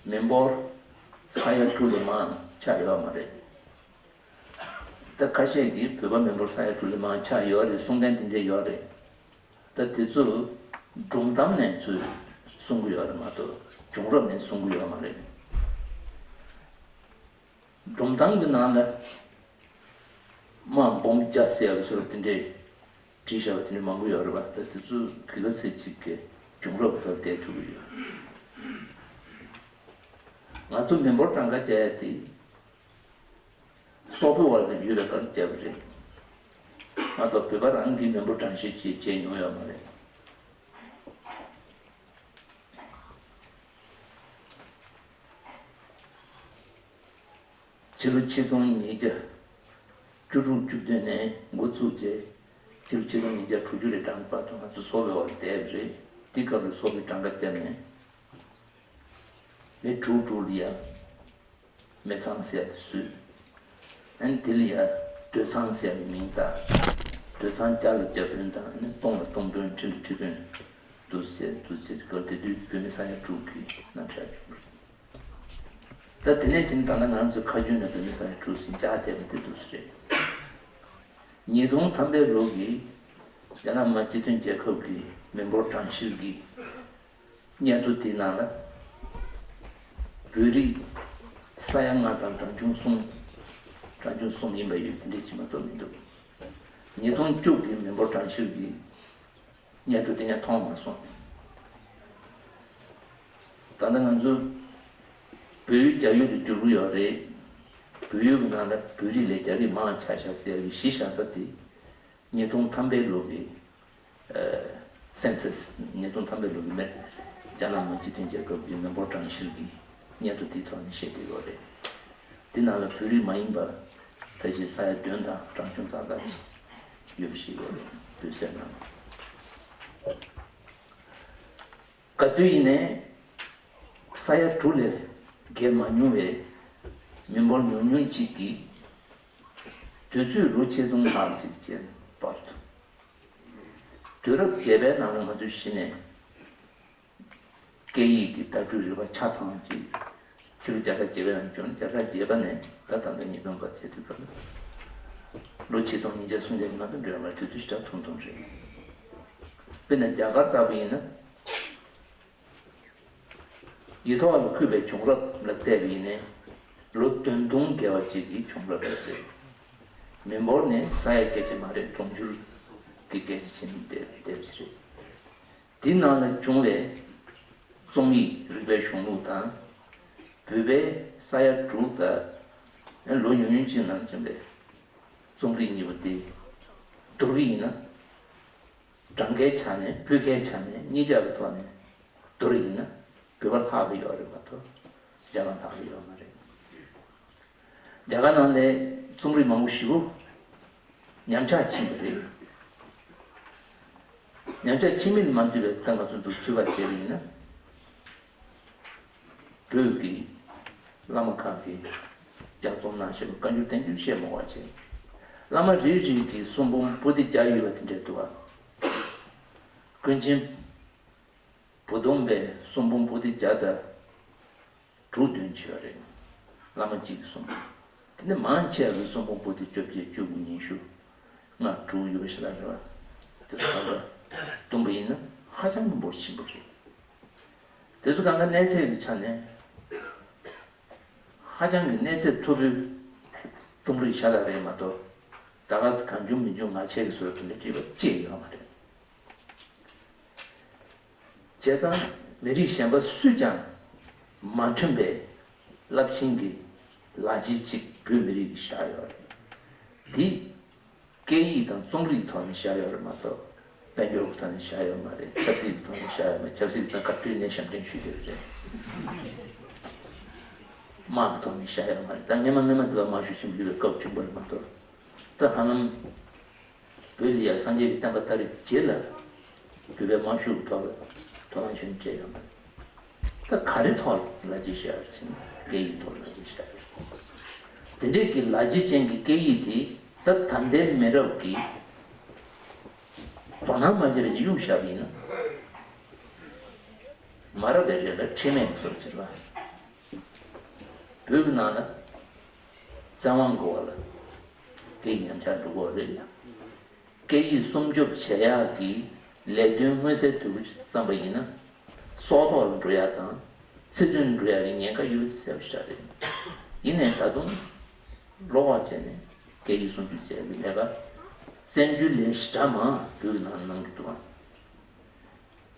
མི་འབོར་ས་ཡ་དྲུག་ལས་མང་ཆགས་ཡོད་མ་རེད། ད་ཁ་ཤས་ཀྱིས་བོད་པ་མི་འབོར་ས་ཡ་དྲུག་ལས་མང་ཆགས་ཡོད་རེད་གསུང་མཁན་དེ་འདྲས་ཡོད་རེད། ད་དེ་ཚོ་སྒྲུང་གཏམ་ནས་ཚུར་གསུང་གི་ཡོད་རེད་མ་གཏོགས་བྱུང་རབས་ནས་གསུང་གི་ཡོད་མ་རེད། སྒྲུང་གཏམ་གྱི་ནང་ལ་དམག་འབུམ་བརྒྱ་ཟེར་བ་སོགས་དེ་འདྲས་བྲིས་བཞག་པ་དེ་འདྲས་མང་པོ་ཡོད་རེད་པ། ད་དེ་ཚོ་ག་ཚོད་ཅིག་གི་བྱུང་རབས་ཐོག་བལྟས་ཐུབ་ཀྱི་ཡོད། ང་ཚོ་མི་འབོར་གྲངས་ཀ་བརྒྱབ་ཡ་དེ་སོག་པོའི་བར་དུ་ཡོད་པའི་སྐབས་བརྒྱབ་པ་རེད། མ་གཏོགས་བོད་པ་རང་གི་མི་འབོར་གྲངས་བཤེར་ཅིག་བྱས་མྱོང་ཡོད་མ་རེད། ཕྱི་ལོ་ཆིག་སྟོང་ཉིས་བརྒྱ་བཅུ་དྲུག་བཅུ་བདུན་ནས་འགོ་བཙུགས་རྗེས་ཕྱི་ལོ་ཆིག་སྟོང་ཉིས་བརྒྱ་དྲུག་ཅུ་རེ་གྲངས་བར་དུ་ང་ཚོ་སོག་པོའི་འོག་ལ་བསྡད་པ་རེད། དེ་སྐབས་ལ་སོག་པོའི་གྲངས་ཀ་བརྒྱབ་ནས་མི་དྲུག་དྲུག་ལ་ཡ་མི་ཚང་ཟེར་ཡ་དེ་བཟོས། ཨ་ནི་དེ་ལ་ཡ་སྡོད་ཚང་ཟེར་ཡ་གི་མིང་བཏགས། སྡོད་ཚང་བརྒྱ་ལ་བརྒྱ་དཔོན་དང་ཨ་ནི་སྟོང་ལ་སྟོང་དཔོན་ཁྲི་ལ་ཁྲི་དཔོན་འདུག་ཟེར་འདུག་ཟེར་སྐབས་དེ་དུས་བོད་མི་ས་ཡ་དྲུག་གི་རྣམ་གཞག་བྱུང་རེད། ད་དེ་ནས་ཕྱིན་ད་ལྟ་ང་ཚོའི་ཁ་རྒྱུན་ནས་བོད་མི་ས་ཡ་དྲུག་ཟིན་བཅག་བསྡད་པ་དེ་འདུག་སེ་རེད། ཉིས་སྟོང་ཐམ་པའི་ལོ་གི་རྒྱ་ནག་མི་དམངས་སྤྱི་མཐུན་རྒྱལ་ཁབ་ཀྱི་མི་འབོར་གྲངས་བཤེར་གྱི་སྙན་ཐོ་དེའི་ནང་ལ་བོད་རིགས་ས་ཡ་ལྔ་དང་གྲངས་ཆུང་གསུམ། གྲངས་ཆུང་གསུམ་ཡིན་པ་ཡོད། དེ་འདྲས་ཅིག་མ་གཏོགས་མི་འདུག་ཉིས་སྟོང་བཅུ་གི་མི་འབོར་གྲངས་བཤེར་གྱི་སྙན་ཐོ་དེ་ངས་མཐོང་མ་སོང་། ད་ལྟ་ང་ཚོ་བོད་ཡུལ་རྒྱ་ཡུལ་དུ་འགྱུར་གྱི་ཡོད་རེད། བོད་ཡུལ་གྱི་ནང་ལ་བོད་རིགས་ལས་རྒྱ་རིགས་མང་ཆགས་ཤག་ཟེར་བའི་གཞི་བཞག་ས་དེ་ཉིས་སྟོང་ཐམ་པའི་ལོ་གི་ཨ་སེན་སས། ཉིས་སྟོང་ཐམ་པའི་ལོ་གི་མི་རྒྱ་ནག་མི་དམངས་སྤྱི་མཐུན་རྒྱལ་ཁབ་ཀྱི་མི་འབོར་གྲངས་བཤེར་གྱི་སྙན་ཐོ་དེའི་ཐོག་ནས་བཤད་བསྡད་ཡོད་རེད། དེ་ནང་ལ་བོད་རིགས་མ་ཡིན་པ་ཕལ་ཆེར་ས་ཡ་བདུན་དང་གྲངས་ཆུང་ཙག་ཙག་ཅིག་ཡོད་པ་ཞིག་ཡོད་རེད། བོད་ཟེར་ན། ག་དུས་ཡིན་ནའི་ས་ཡ་དྲུག་ལས་བརྒལ་མ་མྱོང་བའི་མི་འབོར་ཉུང་ཉུང་ཅིག་གིས་དུས་ཚོད་ལོ་ཆིག་སྟོང་ལྷག་ཙམ་ཅིག་བར་དུ། དུས་རབས་བརྒྱད་པའི་ནང་ལ་ང་ཚོ་གཞི་ནས་སྐད་ཡིག་གི་བརྡ་སྤྲོད་རིག་པ་ཆ་ཚང་ཅིག་ཕྱི་ལོ་བརྒྱ་ཕྲག་བརྒྱད་པའི་ནང་བྱུང་། བརྒྱ་ཕྲག་བརྒྱད་པ་ནས་ད་ད་ལྟ་ཉིས་སྟོང་བར་བྱེད་དུས་སྐབས་ལ་ལོ་ཆིག་སྟོང་ཉིས་བརྒྱ་སུམ་བརྒྱ་ཞིག་མ་གཏོགས་འགྲོ་ཡ་མ་རེད། དུས་ཚོད་ཞེ་དྲག་ཐུང་ཐུང་རེད། དཔེར་ན་རྒྱ་གར་ལྟ་བུ་ཡིན་ན། ཡིག་ཐོག་ལ་འཁོད་པའི་བྱུང་རབས་ལ་བལྟས་པ་ཡིན་ནའི་ལོ་བདུན་སྟོང་བརྒལ་བ་ཅིག་གི་བྱུང་རབས་རེད། མི་འབོར་ནི་ས་ཡ་སྐད་ཆ་མ་རེད། དུང་ཕྱུར་གྱི་སྐད་ཆ་བྱས་ནས་བསྡད་བསྡད་པ་ཞིག་རེད། དེའི་ནང་ལ་བྱུང་བའི་རྩོམ་ཡིག་རིག་པའི་གཞུང་ལུགས་དང་། བོད་པའི་ས་ཡ་དྲུག་དང་ལོ་ཉུང་ཉུང་ཅིག་ནང་བྱུང་བའི་རྩོམ་རིག་གཉིས་པོ་དེ་ བསྡུར་གྱི་ཡིན་ན། གྲངས་ཀའི་ཆ་ནས་བོད་སྐད་ཆ་ནས་གཉིས་ཆ་གི་ཐོག་ནས་བསྡུར་ཡིན་ན་བོད་པ་ལྷག་གི་ཡོད་རེད་མ་གཏོགས་རྒྱ་གར་ལྷག་གི་ཡོད་མ་རེད། རྒྱ་གར་ནང་ནས་རྩོམ་རིག་མང་པོ་ཞེ་པོ་ཉམས་ཆག་ཕྱིན་པ་རེད། ཉམས་ཆག་ཕྱིན་མིན་མ་འདུས་པའི་ཐད་ང་ཚོ་འདུག་ཚུད་པ་བྱས་པ་ཡིན་ན། བོད་ཀྱི་བླ་མ་ཁག་གིས་ལྗགས་རྩོམ་གནང་བཞིན་པ་བཀའ་འགྱུར་བསྟན་འགྱུར་བཤད་མ་དགོས་པ་བྱས། བླ་མ་རེ་རེ་གིས་གསུང་འབུམ་པོ་ཏི་བརྒྱ་ཡོད་པ་དེ་འདྲ་འདུག་བ། ཀུན་མཁྱེན་བུ་སྟོན་པས་གསུང་འབུམ་པོ་ཏི་བརྒྱ་དང་དྲུག་འདོན་བྱས་པ་རེད། བླ་མ་གཅིག་གིས་གསུང་འབུམ། དེ་ནས་མང་ཆེ་བ་གིས་གསུང་འབུམ་པོ་ཏི་བཅོ་བརྒྱད་བཅུ་དགུ་ཉི་ཤུ་ལྔ་དྲུག་ཡོད་ཤག་ལ་རེད་བ། དེ་ཚོ་ཚང་མ་བསྡོམས་པ་ཡིན་ན་ཧ་ཅང་གི་འབོར་ཆེན་པོ་རེད། དེ་ཚོ་གང་ག་གནས་ཚད་ཀྱི་ཆ་ནས་ཧ་ཅང་གི་གནས་ཚད་མཐོ་པོའི་རྩོམ་རིག་ཤ་སྟག་རེད་མ་གཏོགས། ད་ག་ཚོད་གང་བྱུང་མི་བྱུང་ངག་འཁྱལ་གྱི་བཟོ་འདྲ་དེ་འདྲ་བྲིས་པ་ཅི་ཡང་ཡོད་མ་རེད། བྱས་ཙང་མི་རིགས་གཞན་པ་སུས་ཀྱང་མ་མཐུན་པའི་རླབས་ཆེན་གྱི་ལག་རྗེས་གཅིག་བོད་མི་རིགས་ཀྱིས་བཞག་ཡོད་རེད། འདི་སྐད་ཡིག་དང་རྩོམ་རིག་ཐོག་ནས་བཞག་ཡོད་རེད་མ་གཏོགས། དཔལ་འབྱོར་གྱི་ཐོག་ནས་བཞག་ཡོད་མ་རེད། ཆབ་སྲིད་ཀྱི་ཐོག་ནས་བཞག་ཡོད་མ་རེད། ཆབ་སྲིད་ཀྱི་ཐོག་སྐབས་དེ་ནས་ཞབས་འདྲེན་ཞུས་བསྡད་པ་རེད། དམག་གི་ཐོག་ནས་བཞག་ཡོད་མ་རེད། ད་སྔས་མ་སྔས་མ་དེ་ལ་དམག་ཤུགས་ཆེན་པོ་ཡོད་པའི་སྐབས་བྱུང་བ་རེད་མ་གཏོགས། ད་ཧ་ལམ་བོད་ལ་ཡ་སངས་རྒྱས་ཀྱི་བསྟན་པ་དར་བའི་རྗེས་ལ་བོད་པའི་དམག་ཤུགས་ཐོག་ལ་དོ་སྣང་ཆེན་སྤྲད་ཡོད་མ་རེད། ད་ག་རེ་ཐོག་ལ་ལག་རྗེས་བཞག་ཡོད་ཟེར་ན་སྐད་ཡིག་ཐོག་ལ་ལག་རྗེས་བཞག་ཡོད། དེ་འདྲའི་གི་ལག་རྗེས་ཅན་གྱི་སྐད་ཡིག་དེ་ད་ད་ལྟའི་མི་རབས་ཀྱིས་དོ་སྣང་མ་བྱས་པ་ཞིག་གཡུག་བཞག་པ་ཡིན་ན། མ་རབས་པའི་རིགས་ལ་ཁྲེལ་མེད་ཀྱི་བཟོ་འདྲ་བྱེད་པ། བོད་ཀྱི་ནང་ལ་བཙན་དབང་གི་འོག་ལ་སྐད་ཡིག་ཉམས་ཆག་འགྲོ་གི་ཡོད་རེད། སྐད་ཡིག་སྲུང་སྐྱོབ་བྱེད་ཡག་གི་ལས་དོན་མངོན་གསལ་དོད་པོ་ཞིག་བརྩམས་པ་ཡིན་ན། སྲོག་ཐོག་ལ་འགྲོ་ཡག་དང་ཚེ་བཙོན་འགྲོ་ཡག་གི་ཉེན་ཁ་ཡོད་པ་གསལ་པོ་ཞིག་རེད། ཡིན་ནའི་ད་དུང་བློ་ཁོག་བྱས་ནས་སྐད་ཡིག་སྲུང་སྐྱོབ་བྱེད་ཡག་གི་ལས་ཀ་བཙན་བྱོལ་ལས་གཞི་འདྲ་མང་བོད་ཀྱི་ནང་གནང་གི་འདུག་ཨང་།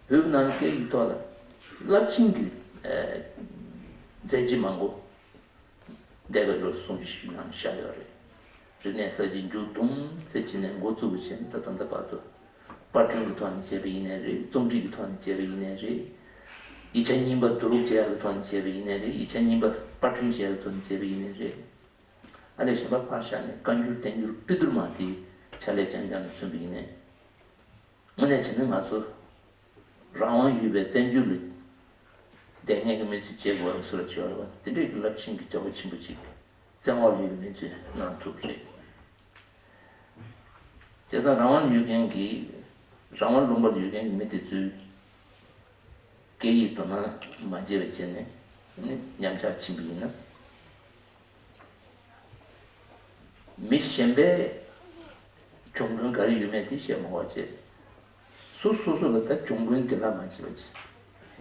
བོད་ནང་སྐད་ཡིག་ཐོག་ལ་རླབས་ཆེན་གྱི་ཨ་མཛད་རྗེས་མང་པོ་འདས་པའི་ལོ་སུམ་ཅུ་ནང་བཞག་ཡོད་རེད། རིག་གནས་གསར་བརྗེ་མཇུག་བསྡོམས་ཟེར་གྱི་ནས་འགོ་བཙུགས་པ་བྱས་ནས་ད་ད་ལྟ་བར་དུ་པར་སྐྲུན་གྱི་ཐོག་ནས་བྱས་པ་ཡིན་ནའི་རེད། རྩོམ་སྒྲིག་གི་ཐོག་ནས་བྱས་པ་ཡིན་ནའི་རེད། ཡིག་ཆ་རྙིང་པ་བསྡུ་རུབ་བྱས་ཡག་གི་ཐོག་ནས་བྱས་པ་ཡིན་ནའི་རེད། ཡིག་ཆ་རྙིང་པ་པར་སྐྲུན་བྱས་ཡག་གི་ཐོག་ནས་བྱས་པ་ཡིན་ནའི་རེད། ཨ་ལས་གཞན་པ་ཕར་བཞག་ནས་བཀའ་འགྱུར་བསྟན་འགྱུར་དཔེ་བསྡུར་མ་དེའི་ཕྱག་ལས་རྐྱང་རྐྱང་ལ་མཚོན་པ་ཡིན་ནའི། དངོས་གནས་བྱས་ན་ང་ཚོ་རང་དབང་ཡོད་པའི་བཙན་བྱོལ་ལ་བསྡད་མཁན་གྱི་མི་ཚོས་བྱེད་དགོས་པ་བཟོ་འདྲ་བྱེད་པ་རེད་བ། དེ་འདྲའི་གི་རླབས་ཆེན་གྱི་བྱ་བ་ཆེན་པོ་ཅིག་བཙན་དབང་ལ་ཡོད་པའི་མི་ཚོས་གནང་ཐུབ་པ་རེད། བྱས་ཙང་རང་དབང་ཡོད་མཁན་གྱི་རང་དབང་ལུང་པར་ཡོད་མཁན་གྱི་མི་དེ་ཚོས་སྐད་ཡིག་དོ་སྣང་མ་བྱས་པ་བྱས་ནས་ནི་ཉམས་ཆག་ཕྱིན་པ་ཡིན་ན། མི་གཞན་པའི་གྱོང་གུན་ག་རེ་ཡོད་མེད་དེ་བཤད་མ་དགོས་བྱས། སོ་སོ་སོ་ལ་ད་གྱོང་གུན་བདེ་བླག་མ་བྱེད་པ་བྱས།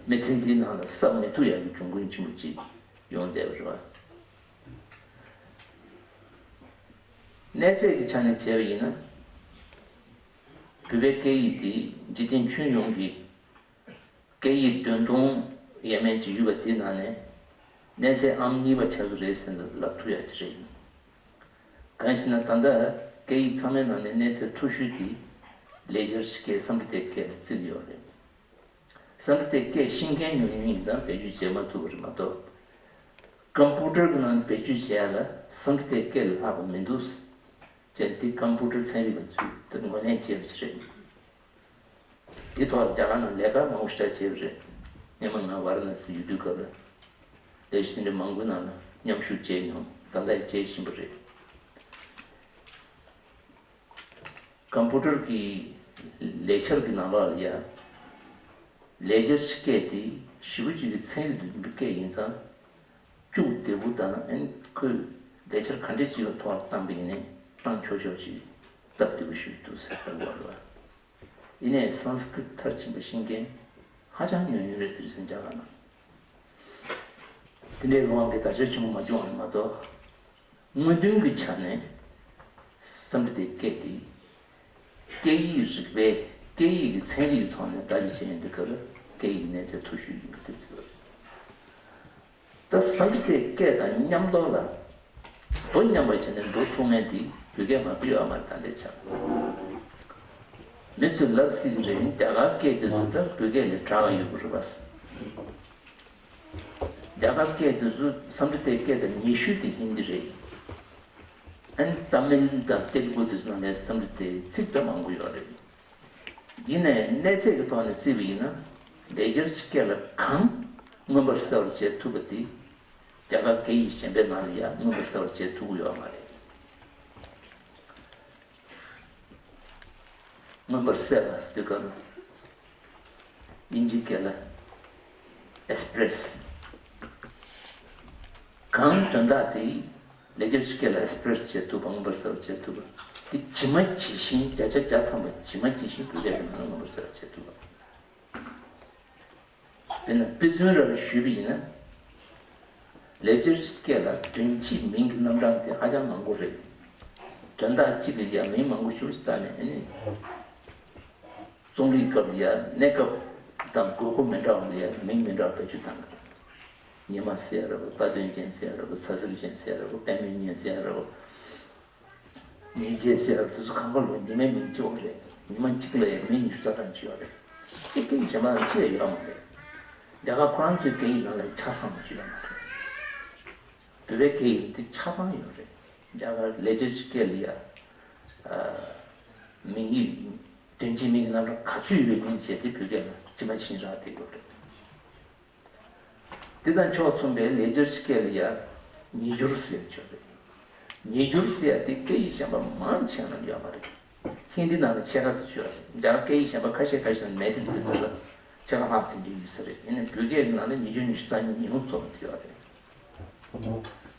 མི་ཚེ་འདིའི་ནང་ལ་བསགས་མི་ཐུབ་ཡག་གི་གྱོང་གུན་ཆེན་པོ་ཅིག་ཡོང་བསྡད་པ་རེད་བ། གནས་ཚད་ཀྱི་ཆ་ནས་བྱས་པ་ཡིན་ན། བོད་པའི་སྐད་ཡིག་འདི་འཇིག་རྟེན་ཁྱོན་ཡོངས་ཀྱི་སྐད་ཡིག་བདུན་སྟོང་ཡས་མས་ཅིག་ཡོད་པ་དེའི་ནང་ནས་གནས་ཚད་ཨང་གཉིས་པ་ཆགས་ཀྱི་རེད་ཟེར་ནས་ལབ་ཐུབ་ཡག་ཅིག་རེད། གང་ཞེ་ན་ད་ལྟ་སྐད་ཡིག་ཚང་མའི་ནང་ནས་གནས་ཚད་མཐོ་ཤོས་དེ་ལེགས་སྦྱར་སྐད་སཾ་སྐྲྀ་ཏའི་སྐད་ལ་བརྩི་གི་ཡོད་རེད། སཾ་སྐྲྀ་ཏའི་སྐད་ཤེས་མཁན་ཉུང་ཉུང་ཡིན་ཙང་བེད་སྤྱོད་བྱེད་མ་ཐུབ་པ་རེད་མ་གཏོགས། ཀམ་པུ་ཊར་གྱི་ནང་བེད་སྤྱོད་བྱེད་ཡག་ལ་སཾ་སྐྲྀ་ཏའི་སྐད་ལས་ལྷག་པ་མི་འདུག་ཅེས་འདི་ཀམ་པུ་ཊར་ཚན་རིག་པ་ཚོས་དེ་ངོས་ལེན་བྱས་པ་ཞིག་རེད། དེ་ཐོག་རྒྱ་གར་ནང་ལས་ཀ་མང་པོ་ཞིག་བྱས་པ་རེད། སྔོན་མ་ང་ཝཱ་ར་ཎ་སིར་ཡོད་དུས་སྐབས་ལ་ལས་གཞི་དེ་འདྲ་མང་པོའི་ནང་ལ་མཉམ་ཞུགས་བྱས་མྱོང་། ད་ལྟ་ཡང་བྱེད་བཞིན་པ་རེད། ཀམ་པུ་ཊར་གྱི་ལས་འཆར་གྱི་ནང་ལོགས་ལ་ཡ། ལེགས་སྦྱར་སྐད་དེ་ཞེ་པོ་ཅིག་གི་ཚན་རིག་ཏུ་ལྡན་པའི་སྐད་ཡིན་ཙང་། སྤྱོད་བདེ་པོ་དང་ཨན་ཁོས་ལས་འཆར་ག་འདྲ་ཅིག་ཐོག་བཏང་པ་ཡིན་ནའི་བཏང་ཆོག་ཆོག་ཅིག་སྟབས་བདེ་པོ་ཞིག་འདུག་ཟེར་བ་རེད་བ། ཡིན་ནའི་སཾ་སྐྲྀ་ཏ་མཐར་ཕྱིན་པ་ཤེས་མཁན་ཧ་ཅང་ཉུང་ཉུང་རེད། དེ་རིང་སང་རྒྱ་གར་ནང་དེ་འདྲའི་ལོ་འགའི་དར་ཁྱབ་ཆེན་པོ་མ་བྱུང་བ་རེད་མ་གཏོགས། དངོས་དོན་གྱི་ཆ་ནས་སཾ་སྐྲྀ་ཏའི་སྐད་དེ་སྐད་ཡིག་རིག་པའི་སྐད་ཡིག་གི་ཚན་རིག་གི་ཐོག་ནས་བརྡ་ཁྱབ་བྱས་ཡོང་དུས་སྐབས་ལ་སྐད་ཡིག་གི་གནས་ཚད་མཐོ་ཤོས་ཡིན་པ་དེ་ཚོ་རེད། ད་སཾ་སྐྲྀ་ཏའི་སྐད་དང་མཉམ་དུ་ལ་མདོ་མཉམ་པར་བྱས་ནས་འགྲོ་ཐུབ་མཁན་དེ་བོད་སྐད་མ་གཏོགས་ཡོད་མ་རེད། ད་ལྟའི་ཆར་ མི་ཚོས་ལབ་སྲིད་ཀྱི་རེད། རྒྱ་གར་སྐད་དེ་ཚོ་ད་བོད་སྐད་ལས་དྲག་ཡོད་པ་རེད་པ། རྒྱ་གར་སྐད་དེ་ཚོ་སཾ་སྐྲྀ་ཏའི་སྐད་དང་ཉེ་ཤོས་དེ་ཧིན་དི་རེད། ཨན་ཏ་མིལ་དང་ཏེ་ལུ་གུ་དེ་ཚོ་ནང་ལ་སཾ་སྐྲྀ་ཏའི་ཚིག་ད་མང་པོ་ཡོད་རེད། ཡིན་ནའི་གནས་ཚད་ཀྱི་ཐོག་ནས་བརྩིས་པ་ཡིན་ན། ལེགས་སྦྱར་སྐད་ལ་གང་མངོན་པར་གསལ་བར་བྱེད་ཐུབ་པ་དེ། རྒྱ་གར་སྐད་ཡིག་གཞན་པའི་ནང་ལ་ཡང་མངོན་པར་གསལ་བར་བྱེད་ཐུབ་ཀྱི་ཡོད་མ་རེད། མངོན་པར་གསལ་བ་ཟེར་དུས་སྐབས་དབྱིན་ཇིའི་སྐད་ལ་express། གང་དོན་དག་དེ་ལེགས་སྦྱར་སྐད་ལ་express་བྱེད་ཐུབ་པ། མངོན་པར་གསལ་བར་བྱེད་ཐུབ་པ་དེ་ཇི་མ་ཇི་བཞིན། བརྒྱ་ཆ་བརྒྱ་ཐམ་པ་ཇི་མ་ཇི་བཞིན་བོད་སྐད་ཀྱི་ནང་ལ་མངོན་པར་གསལ་བར་བྱེད་ཐུབ་པ། དཔེར་ན་དཔེ་མཚོན་རེ་ཞུས་པ་ཡིན་ན། ལེགས་སྦྱར་སྐད་ལ་དོན་སྤྱིའི་མིང་གི་རྣམ་གྲངས་དེ་ཧ་ཅང་མང་པོ་རེད། དོན་དག་གཅིག་ལ་ཡང་མིང་མང་པོ་ཞིག་བཏགས་ནས། ཨ་ནི་རྩོམ་རིག་སྐབས་ལ་ཡང་གནས་སྐབས་དང་དགོས་མཁོ་མི་འདྲ་བ་ལ་ཡང་མིང་མི་འདྲ་བ་བེད་སྤྱོད་བཏང་གི་རེད། ཉི་མ་ཟེར་ཡ་རེད་པ། རྟ་དོན་ཅན་ཟེར་ཡ་རེད་པ། ཚ་ཟེར་ཅན་ཟེར་ཡ་རེད་པ། པད་མོ་གཉན་ཟེར་ཡ་རེད་པ། ཉིན་བྱེད་ཟེར་བ་དེ་ཚོ་གང་ག་ལོ་ཉི་མའི་མིང་གཅིག་པ་རེད། ཉི་མ་གཅིག་ལ་ཡང་མིང་ཉི་ཤུ་རྩ་གྲངས་ཅིག་ཡོད་རེད། ཅིག་སྐད་ཡིག་གཞན་པ་དང་ཅི་ཡང་ཡོད་མ་རེད། རྒྱ་གར་ཁོ་རང་ཚོའི་སྐད་ཡིག་ནང་ལ་ཆ་ཚང་བ་ཅིག་ཡོད་མ་རེད། བོད་པའི་སྐད་ཡིག་དེ་ཆ་ཚང་ཡོད་རེད། རྒྱ་གར་ལེགས་སྦྱར་སྐད་ལ་ཡང་མིང་ཡིག་དོན་སྤྱིའི་མིང་གི་རྣམ་གྲངས་ག་ཚོད་ཡོད་པའི་མིང་བྱས་ཏེ་བོད་སྐད་ལ་ཇི་མ་ཇི་བཞིན་རག་བསྡད་ཡོད་རེད། དེ་དང་ཕྱོགས་མཚུངས་པའི་ལེགས་སྦྱར་སྐད་ལ་ཡང་ཉིས་སྦྱོར་ཟེར་ཆོག་རེད། ཉིས་སྦྱོར་ཟེར་ཡ་དེ་སྐད་ཡིག་གཞན་པ་མང་ཆེ་ནང་ཡོད་མ་རེད། ཧིན་དི་ནང་ལ་ཕྱེད་ཀ་ཙམ་ཡོད་རེད། རྒྱ་གར་སྐད་ཡིག་གཞན་པ་ཁ་ཤས་ཁ་ཤས་ནང་མེད་དེ། འདི་འདི་ལ་ཕྱེད་ཀ་ལྷག་ཙམ་ཅིག་ཡོད་ས་རེད། ཡིན་ནའི་བོད་སྐད་ཀྱི་ནང་ལ་ཉིས་སྦྱོར་ཉི་ཤུ་རྩ་གཉིས་ཉི་ཤུ་རྩ་གཉིས་ཡོད་རེད།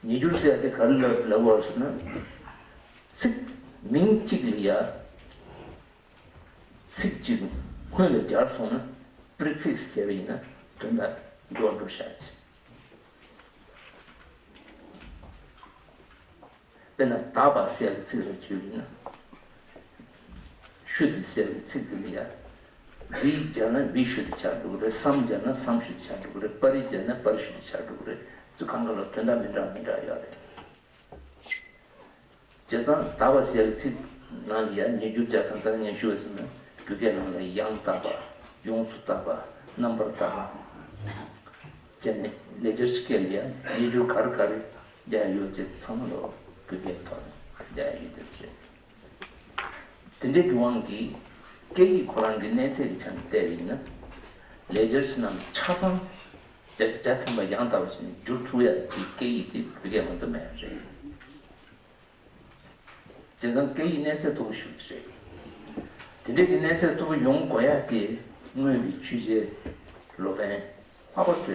ཉིས་སྦྱོར་ཟེར་ཡ་དེ་ག་རེ་ལབ་ལབ་པ་རེད་ཟེར་ན། ཚིག་མིང་གཅིག་ལ་ཡ། ཚིག་གཅིག་སྔོན་ལ་སྦྱར་སོང་ན། prefix་བྱས་པ་ཡིན་ན་དོན་དག་འགྱུར་བ་འགྲོ་བཞག་ཅིག་དཔེར་ན་དག་པ་ཟེར་བའི་ཚིག་ལ་བརྗོད་ཡིན་ན། ཤུ་དི་ཟེར་བའི་ཚིག་དེ་ལ་ཡ། བི་སྦྱར་ན་བི་ཤུ་དི་ཆགས་འགྲོ་གི་རེད། སམ་སྦྱར་ན་སམ་ཤུ་དི་ཆགས་འགྲོ་གི་རེད། པ་རི་སྦྱར་ན་པར་ཤུ་དི་ཆགས་འགྲོ་གི་རེད། ཚིག་གང་ག་ལ་དོན་དག་མི་འདྲ་མི་འདྲ་ཡོད་རེད། བྱས་ཙང་དག་པ་ཟེར་བའི་ཚིག་ནང་ལ་ཡང་ཉིས་སྦྱོར་བརྒྱ་དང་ད་ཉི་ཤུ་བ་ཟེར་ན། བོད་སྐད་ནང་ལ་ཡང་དག་པ། ཡོངས་སུ་དག་པ། རྣམ་པར་དག་པ། བྱས་ནས་ལེགས་སྦྱར་སྐད་ལ་ཡང་ཉིས་སྦྱོར་ག་རེ་ག་རེ་རྒྱག་ཡོད་ཅེས་ཚང་མ་ལོ་བོད་སྐད་ཐོག་ནས་རྒྱག་ཡོད་དེ་བྱས། དེ་འདྲའི་གི་དབང་གིས་སྐད་ཡིག་ཁོ་རང་གི་གནས་ཚད་ཀྱི་ཆ་ནས་བལྟས་པ་ཡིན་ན། ལེགས་སྦྱར་ཕྱི་ནང་ཆ་ཚང་བརྒྱ་ཆ་བརྒྱ་ཐམ་པ་ཡང་དག་པ་ཞིག་ནས་བསྒྱུར་ཐུབ་ཡ་གི་སྐད་ཡིག་དེ་བོད་སྐད་མ་གཏོགས་མེད་རེད། བྱས་ཙང་སྐད་ཡིག་གནས་ཚད་མཐོ་པོ་ཞིག་རེད། དེ་འདྲའི་གི་གནས་ཚད་མཐོ་པོ་ཡོང་དགོས་ཡ་དེ་སྔོན་གྱི་ཆོས་རྒྱལ་ལོ་པཎ་ལྷག་པར་དུ་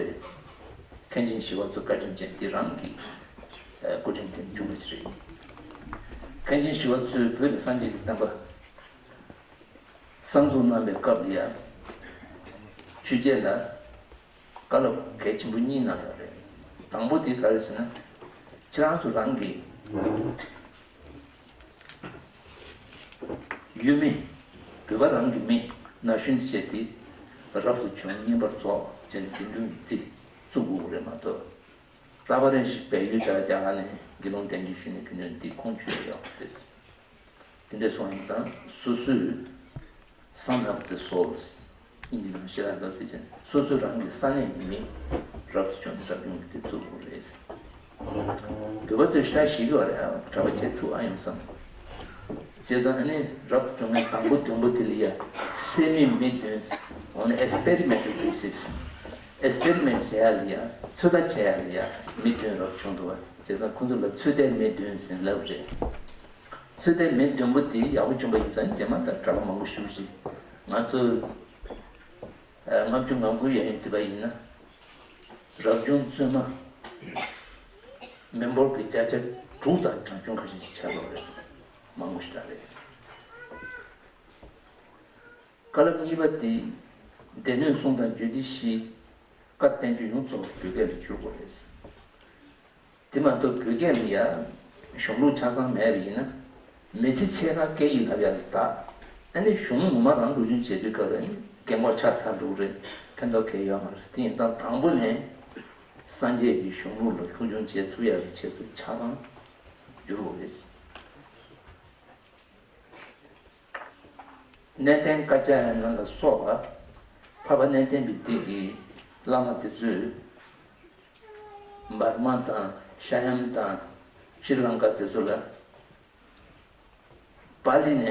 མཁན་ཆེན་ཞི་བ་འཚོ་བཀའ་དྲིན་ཅན་དེ་རང་གི་སྐུ་དྲིན་དེ་འབྱུང་བ་ཞིག་རེད། མཁན་ཆེན་ཞི་བ་འཚོས་བོད་ལ་སངས་རྒྱས་ཀྱི་བསྟན་པ་གསར་འཛུགས་གནང་བའི་སྐབས་ལ་ཡང་ཆོས་རྒྱལ་ལ་བཀའ་སློབ་གལ་ཆེན་པོ་གཉིས་གནང་ཡོད་རེད། དང་པོ་དེ་ག་རེ་ཟེར་ན། ཁྱེད་རང་ཚོ་རང་གི་ཡུལ་མི། བོད་པ་རང་གི་མི་ན་གཞོན་བྱས་ཏེ་རབ་ཏུ་བྱུང་བསྙེན་པར་རྫོགས་བྱས་ནས་དགེ་འདུན་གྱི་རྩིས་བཙུགས་དགོས་རེད་མ་གཏོགས། ད་བར་རེ་ཞིག་བལ་ཡུལ་དང་རྒྱ་གར་ནས་དགེ་སློང་གདན་འདྲེན་ཞུས་ནས་དགེ་འདུན་འདི་ཁོང་ཆུད་ཡོད་རེད། དེ་འདྲ་སོང་ཡིན་ཙང་སོ་སོའི་སང་ནག་ཏི་སོལ། ཨིན་ཇི་ནང་བཤད་སྟངས་དེ་བཞིན་སོ་སོ་རང་གི་ས་གནས་ཀྱི་མི་རབ་ཏུ་བྱུང་ནས་རབ་བྱུང་གི་དེ་བཙུགས་དགོས་རེད། བོད་པ་ཚོས་ཞེ་དྲག་ཞིག་ཡོད་རེད། ཨ་གྲྭ་པ་བྱེད་ཐུབ་ཨ་ཡོང་བསམ། བྱས་ཙང་ཨ་ནི་རབ་ཏུ་བྱུང་བའི་དང་པོ་བདུན་པོ་དེ་ལ་ཡ་སེ་མི་མི་བདུན། on experimental basis experiment་བྱེད་ཡ་ལ་ཡ་ཚོད་ལྟ་བྱེད་ཡ་ལ་ཡ་མི་བདུན་རབ་བྱུང་འདུག་བ། བྱས་ཙང་ཁོ་ཚོ་ལ་ཚོད་ལྟའི་མི་བདུན་ཟེར་ལབ་རེད། ཚོད་ལྟའི་མི་བདུན་པོ་དེ་ཡག་པོ་བྱུང་པ་ཡིན་ཙང་རྗེས་མ་ད་གྲྭ་པ་མང་པོ་ཞིག་ཞིག་ང་ཚོ་ལྔ་བཅུ་ང་དགུ་ཡན་ཡོད་དུས་པ་ཡིན་ན། རབ་བྱུང་བཙུན་མ་མི་འབོར་གྱི་བརྒྱ་ཆ་དྲུག་དང་གྲངས་ཆུང་ཁ་ཤས་ཤིག་ཆགས་ཡོད་རེད། མང་པོ་ཞིག་རེད། བཀའ་སློབ་གཉིས་པ་དེ་སྡེ་སྣོད་གསུམ་དང་རྒྱུད་སྡེ་བཞི། བཀའ་བསྟན་བཅོས་ཡོངས་རྫོགས་བོད་སྐད་ལ་བསྒྱུར་དགོས་རེད། དེ་མ་གཏོགས་བོད་སྐད་ལ་ཡང་གཞུང་ལུགས་ཆ་ཚང་མེད་པ་ཡིན་ན། མི་ཚེ་ཕྱེད་ཀ་སྐད་ཡིག་བསླབ་ཡ་ལ་བཏགས། ཨ་ནི་གཞུང་ངོ་མ་རང་སྒྲུབ་སྦྱོང་བྱེད་དུས་སྐབས་ལ་ནི་རྐྱེན་ངོ་ཆགས་ཚར་འགྲོ་གི་རེད། ཕན་ཐོགས་གང་ཡང་ཡོད་མ་རེད། དེ་ཡིན་ཙང་དང་པོ་ནས་སངས་རྒྱས་ཀྱི་གཞུང་ལུགས་ལ་མཐུན་སྦྱོར་བྱེད་ཐུབ་ཡ་གི་ཆེད་དུ་ཆ་ཚང་བསྒྱུར་དགོས་རེད། གནས་བརྟན་ཀ་ཙ་ཡ་ན་ལ་སོགས་པ་འཕགས་པ་གནས་བརྟན་པའི་སྡེ་གི་བླ་མ་དེ་ཚོས་འབར་མ་དང་ཤ་ཡམ་དང་ཤྲི་ལང་ཀ་དེ་ཚོ་ལ། པཱ་ལི་ནས་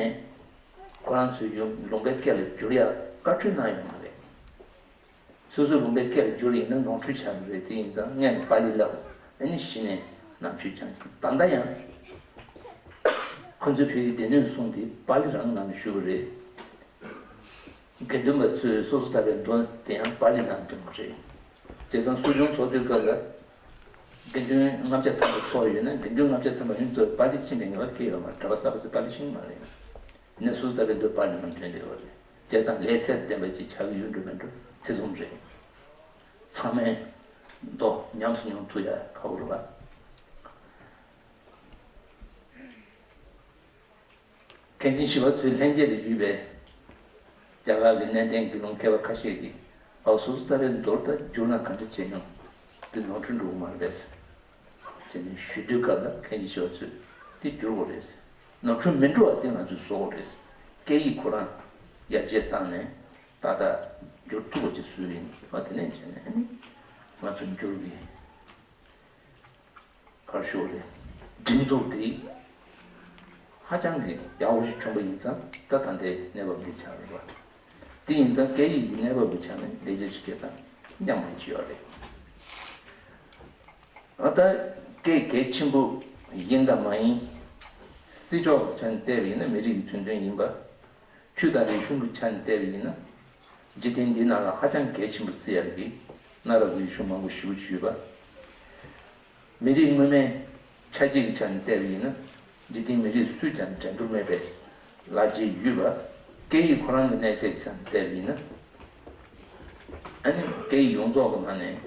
ཁོ་རང་ཚོའི་ཡུལ་ལུང་པའི་སྐད་ལ་བསྒྱུར་ཡག་བཀའ་འཁྲོལ་གནང་ཡོད་མ་རེད། སོ་སོའི་ལུང་པའི་སྐད་ལ་བསྒྱུར་ཡིན་ན་ནོར་འཁྲུལ་ཆགས་ཀྱི་རེད། དེ་ཡིན་ཙང་སྔོན་ནས་པཱ་ལི་བསླབ། ཨ་ནི་གཞི་ནས་ནང་ཆོས་སྦྱངས་ཤིང་། ད་ལྟ་ཡང་ཁོ་ཚོའི་བོད་ཀྱི་སྡེ་སྣོད་གསུམ་དེ་པཱ་ལི་རང་ནང་ནས་ཞུ་གི་རེད། དགེ་འདུན་པ་ཚོས་སོ་སོ་ལྟ་བའི་མདོ་དེ་ཡང་པཱ་ལི་ནང་འདོན་གྱི་རེད། བྱས་ཙང་གསོ་སྦྱོང་ཚོགས་དུས་སྐབས་ལ་དགེ་འདུན་ལྔ་བརྒྱ་ཐམ་པ་ཚོགས་ཡོད་ན། དགེ་འདུན་ལྔ་བརྒྱ་ཐམ་པ་ཡོངས་རྫོགས་པཱ་ལི་ཕྱིན་པའི་ངེས་པ་སྐྱེ་ཡོད་མ་རེད། གྲྭ་པ་གསར་པ་ཚོས་པཱ་ལི་ཤེས་ཀྱི་མ་རེད། ཡིན་ན་སོ་སོ་ལྟ་བའི་མདོ་པཱ་ལི་ནང་འདོན་བསྡད་ཡོད་རེད། བྱས་ཙང་ལས་ཚད་ལྡན་པ་ཅིག་ཆགས་ཀྱི་ཡོད་འགྲོ་མེད་འགྲོ་ཐེ་ཚོམ་རེད། ཚང་མས་མདོ་ཉམས་སུ་མྱོང་ཐུབ་ཡ་ཁག་པོ་རེད་པ། མཁན་ཆེན་ཞི་བ་འཚོའི་ལྷན་རྒྱས་ལ་ཡོད་པའི་རྒྱ་གར་གྱི་གནས་བརྟན་དགེ་སློང་མཁས་པ་ཁ་ཤས་ཀྱིས། ཨ། སོ་སོ་ལྟ་བའི་མདོ་ལྟར་བསྒྱུར་ན་ག་འདྲ་བྱེད་མྱོང་། དེ་ནོར་འཁྲུལ་འགྲོ་གི་མ་རེད་པས། ཅེས་ནས་ཞུ་དུས་སྐབས་ལ་མཁན་ཆེན་ཞི་བ་འཚོས་དེ་བསྒྱུར་དགོས་རེད། ནོར་འཁྲུལ་མི་འགྲོ་བ་དེ་ང་ཚོས་བཟོ་དགོས་རེད། སྐད་ཡིག་ཁོ་རང་ཡར་རྒྱས་བཏང་ནས་ཏག་ཏག་བསྒྱུར་ཐུབ་པ་ཅིག་བཟོས་ཡིན། ཨ། དེ་ནས་བྱས་ནས་ཨ་ནི་ང་ཚོ་བསྒྱུར་གྱི། ག་རེ་ཞུ་དགོས་རེད། སྒྲིག་འཛུགས་དེ་ཧ་ཅང་གི་ཡག་པོ་ཞིག་བྱུང་པ་ཡིན་ཙང་། ད་ད་ལྟའི་གནས་བབ་འདི་ཆགས་ཡོད་པ། དེ་ཡིན་ཙང་སྐད་ཡིག་གི་གནས་བབ་ཀྱི་ཆ་ནས་ལས་བྱེད་ཀྱི་སྐད་དང་མཉམ་པ་ཅིག་ཡོད་རེད། ཨ། ད་སྐད་གལ་ཆེན་པོ་ཡིན་དང་མ་ཡིན། སྲིད་ཕྱོགས་ཀྱི་ཆ་ནས་བལྟས་པ་ཡིན་ན་མི་རིགས་ཀྱི་མཚོན་དོན་ཡིན་པ། ཆོས་དང་རིག་གཞུང་གི་ཆ་ནས་བལྟས་པ་ཡིན་ན། འཇིག་རྟེན་འདིའི་ནང་ལ་ཧ་ཅང་གལ་ཆེན་པོ་བརྩི་ཡག་གི་གནའ་རབས་རིག་གཞུང་མང་པོ་ཞེ་པོ་ཅིག་ཡོད་པ། མི་རིགས་མངོན་མིན་ཆ་བརྒྱད་ཀྱི་ཆ་ནས་བལྟས་པ་ཡིན་ན། འཇིག་རྟེན་མི་རིགས་སུས་ཀྱང་འགྲན་བསྡུར་མེད་པའི་ལ་རྒྱའི་ཡུལ་བ། སྐད་ཡིག་ཁོ་རང་གི་གནས་ཚད་ཀྱི་ཆ་ནས་བལྟས་པ་ཡིན་ན། ཨ་ནི་སྐད་ཡིག་ཡོངས་རྫོགས་ཀྱི་ནང་ནས་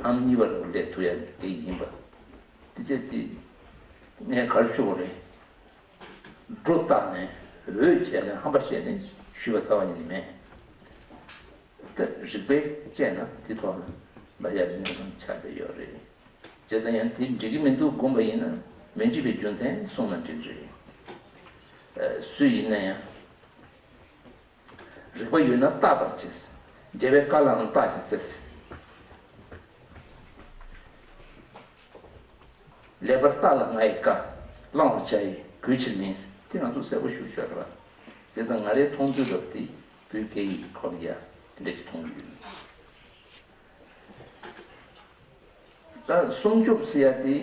ཨང་གཉིས་པ་ལ་སླེབས་ཐུབ་ཡག་གི་སྐད་ཡིག་ཡིན་པ། དེ་བྱས་ཏེ་ངས་ག་རེ་ཞུ་དགོས་རེད། སྒྲོ་བཏགས་ནས། འོད་བྱས་ནས། ཧམ་པ་བཤད་ནས་ཞུས་པ་རྩ་བ་ཉིད་ནས་མེད། ད་རིགས་པས་དཔྱད་ན་དེ་ཐོག་ལ་ལབ་ཡག་གི་གནས་སྟངས་ཆགས་བསྡད་ཡོད་རེད། བྱས་ཙང་ཡང་དེ་འགྲིག་གི་མི་འདུག་དགོངས་པ་ཡིན་ན། མི་འགྲིག་པའི་རྒྱུ་མཚན་གསུངས་ན་འགྲིག་རེད། ཨ། སུ་ཡིན་ན་ཡང་། རིག་པ་ཡོད་ན་བརྟག་པར་བྱེད། མཇལ་བའི་བཀའ་ལའང་རྟགས་ཀྱིས་བཙལ། ལེགས་པར་བརྟགས་ལ་ང་ཡི་བཀའ། བླང་བར་བྱ་ཡི་གུས་ཕྱིར་མིན། དེ་ང་ཚོ་གསལ་པོ་ཞེ་པོ་ཅིག་ཡོད་རེད་པ། བྱས་ཙང་ང་རའི་མཐོང་ཚུལ་ལ་དེ་བོད་སྐད་ཡིག་སྐོར་ལ་ཡ་དེ་འདྲ་ཞིག་མཐོང་གི་ཡོད། ད་སྲུང་སྐྱོབ་ཟེར་ཡ་དེ།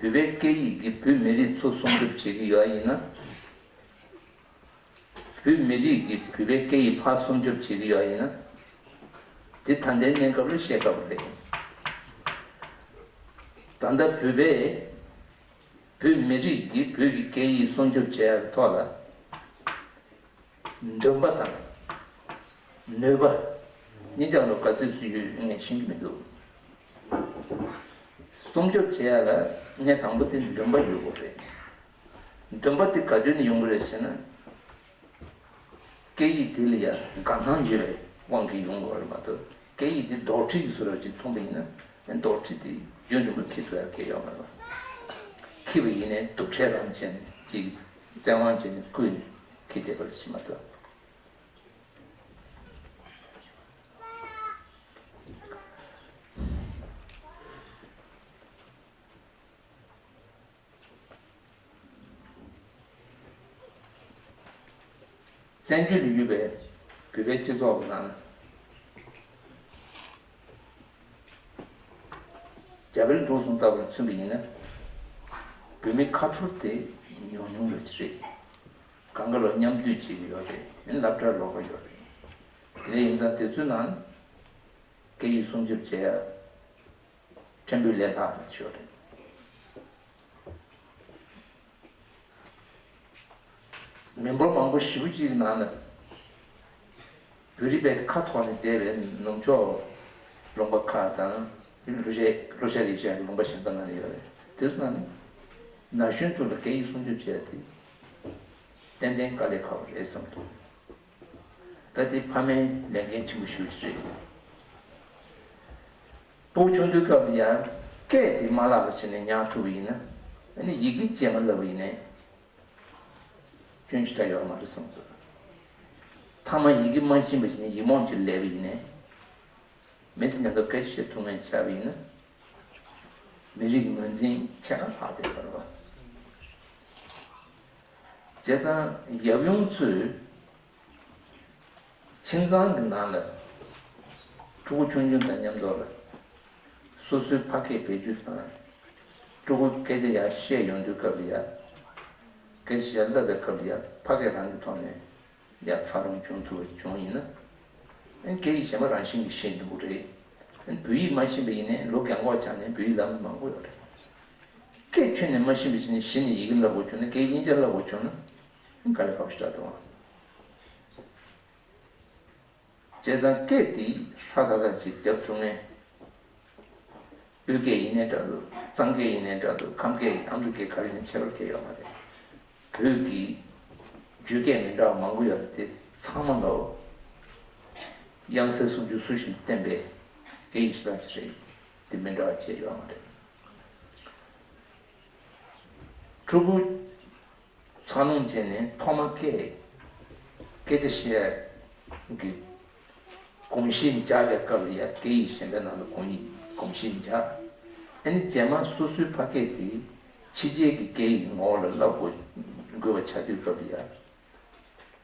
བོད་པའི་སྐད་ཡིག་གིས་བོད་མི་རིགས་ཚུར་སྲུང་སྐྱོབ་བྱེད་ཀྱི་ཡོད་ཡིན་ན། བོད་མི་རིགས་ཀྱིས་བོད་པའི་སྐད་ཡིག་ཕར་སྲུང་སྐྱོབ་བྱེད་ཀྱི་ཡོད་ཡིན་ན། དེ་ད་ལྟའི་གནས་སྐབས་ལ་བཤད་དཀའ་པོ་རེད། ད་ལྟ་བོད་པས་བོད་མི་རིགས་ཀྱིས་བོད་ཀྱི་སྐད་ཡིག་སྲུང་སྐྱོབ་བྱེད་ཡག་གི་ཐོག་ལ། འདུན་པ་དང་ནུས་པ་གཉིས་ཀ་ལ་ག་ཚོད་ཅིག་ཡོད་ངས་ཤེས་ཀྱི་མི་འདུག། སྲུང་སྐྱོབ་བྱེད་ཡག་ལ་གནད་དང་པོ་དེ་འདུན་པ་ཡོད་དགོས་རེད། འདུན་པ་དེ་ག་དུས་ནས་ཡོང་གི་རེད་ཟེར་ན། སྐད་ཡིག་དེ་ལ་ཡ་དགའ་སྣང་ཡོད་པའི་དབང་གིས་ཡོང་དགོས་རེད་མ་གཏོགས། སྐད་ཡིག་འདི་རྡོག་ཁྲེས་ཀྱི་བཟོ་འདྲ་ཅིག་མཐོང་པ་ཡིན་ན། རྡོག་ཁྲེས་དེ་རྒྱུན་རིང་པོ་འཁྱེར་ཐུབ་ཡག་གི་ཡོད་མ་རེད། འཁྱེར་བ་ཡིན་ནའི་སྡུག་ཁྲལ་རང་བྱས་ནས་ཅིག་བཙན་དབང་བྱས་ནས་བརྐུས་ནས་འཁྱེར་བསྡད་པ་ལ་ཕྱིན་མ་གཏོགས། བཙན་བྱོལ་དུ་ཡོད་པའི་བོད་པའི་སྤྱི་ཚོགས་ཀྱི་ནང་ན། རྒྱ་བལ་འབྲུག་གསུམ་ལྟ་བུར་མཚོན་པ་ཡིན་ན། བོད་མི་ཁ་ཐོར་དེ་ཉུང་ཉུང་རེད་ཅིག་རེད། གང་ག་ལ་མཉམ་འདུས་བྱེད་ཀྱི་ཡོད་རེད། ཨ་ནི་སློབ་གྲྭར་ལོག་པ་ཡོད་རེད། དེ་འདྲ་ཡིན་ཙང་དེ་ཚོའི་ནང་སྐད་ཡིག་སྲུང་སྐྱོབ་བྱེད་ཡ་ཕྲན་བུ་ལས་སླ་བ་ཞིག་རེད། མི་འབོར་མང་པོ་ཞེ་པོ་ཅིག་གི་ནང་ན་བོད་རིག་པའི་ཁ་ཐོར་ནས་བསྡད་པའི་ནུབ་ཕྱོགས་ལུང་པ་ཁག་དང་། ལྷོ་ཤ་ལྷོ་ཤ་རིག་གཞུང་ལུང་པ་གཞན་པ་ནང་ཡོད་རེད། དེ་ཚོ་ནང་ནས་ན་གཞོན་ཚོ་ལ་སྐད་ཡིག་སྲུང་སྐྱོབ་བྱས་ཏེ་ཏན་ཏན་དཀའ་ལས་ཁག་པོ་རེད་བསམ་འདུག། ད་དེ་ཕ་མའི་ལས་འགན་ཆེན་པོ་ཞེ་པོ་ཅིག་རེད། སྤུ་གུ་ཆུང་དུས་སྐབས་ལ་ཡང་སྐད་དེ་མ་བརླག་པ་བྱས་ནས་ཉར་ཐུབ་པ་ཡིན་ན། ཨ་ནི་ཡི་གེ་རྗེས་མ་བསླབ་པ་ཡིན་ནའི། སྐྱོན་ཞེ་དྲག་ཡོད་མ་རེད་བསམ་སོང་། ཐ་མ་ཡི་གེ་མ་ཤེས་པ་ཞིག་ནས་ཡིག་རྨོངས་ཀྱིས་བསླད་པ་ཡིན་ནའི། མི་དེ་མཉམ་དུ་སྐད་ཆ་བཤད་ཐུབ་མཁན་ཆགས་པ་ཡིན་ན། མི་རིགས་ངོས་འཛིན་ཆེ་ན་ལྷག་བསྡད་པ་རེད་བ། བྱས་ཙང་ཡབ་ཡུམ་ཚོས་ཁྱིམ་ཚང་གི་ནང་ལ་ཕྲུ་གུ་ཆུང་ཆུང་དང་མཉམ་དུ་ལ་སོ་སོའི་ཕ་སྐད་བེད་སྤྱོད་དང་། ཕྲུ་གུ་སྐད་ཆ་ཡར་བཤད་ཡོང་དུས་སྐབས་ལ་ཡ། སྐད་ཆ་ཡར་ལབ་པའི་སྐབས་ལ་ཡ་ཕ་སྐད་རང་གི་ཐོག་ནས་ཡ་འཚར་ལོངས་བྱུང་ཐུབ་པ་བྱུང་ཡིན་ན། སྐད་ཡིག་གཞན་པ་རང་བཞིན་གྱིས་ཤེས་འགྲོ་གི་རེད། བོད་ཡིག་མ་ཤེས་པ་ཡིན་ནའི་ལོ་རྒན་གོག་ཆགས་ནས་བོད་ཡིག་ལབ་མཁན་མང་པོ་ཡོད་རེད། སྐད་ཁྱོན་ནས་མ་ཤེས་པ་ཞིག་ནས་གཞི་ནས་ཡི་གེ་བསླབ་དགོས་བྱུང་ན། སྐད་དབྱིན་ཇི་བསླབ་དགོས་བྱུང་ན་དཀའ་ལས་ཁག་པོ་ཞིག་རེད་འདུག་ཨང་། བྱས་ཙང་སྐད་དེ་ཧྲ་ཏག་ཏག་ཅིག་རྒྱབ་ཐུབ་མཁན། དབུས་སྐད་ཡིན་ནའི་འདྲ་འདུག་གཙང་སྐད་ཡིན་ནའི་འདྲ་འདུག་ཁམས་སྐད་ཡིན་ནའི་འདྲ་འདུག་ཁ་རི་ནས་ཁྱད་པར་གང་ཡང་ཡོད་མ་རེད། བོད་ཀྱི་རྒྱུད་སྐད་མི་འདྲ་བ་མང་པོ་ཡོད་རེད་དེ། ཚང་མ་ལ་དབྱངས་གསལ་སུམ་ཅུ་སུ་ཞིག་བསྟན་པའི་སྐད་ཡིག་ཞེ་དྲག་ཅིག་རེད། དེ་མི་འདྲ་བ་ཅི་ཡང་ཡོད་མ་རེད། ཕྲུ་གུ་འཚར་ལོངས་བྱས་ནས་ཐོག་མ་སྐད་སྐད་ཆ་བཤད་ཀྱི་གོམས་གཤིས་འཇགས་པའི་སྐབས་ལ་ཡ། སྐད་ཡིག་གཞན་པའི་ནང་དུ་གོམས་ཡིག་གོམས་གཤིས་འཇགས། ཨ་ནི་རྗེས་མ་སོ་སོའི་ཕ་སྐད་དེ་ཕྱི་རྒྱལ་གྱི་སྐད་ཡིག་ངོ་ལ་བསླབ་དགོས་དགོས་པ་ཆགས་དུས་སྐབས་ལ་ཡ།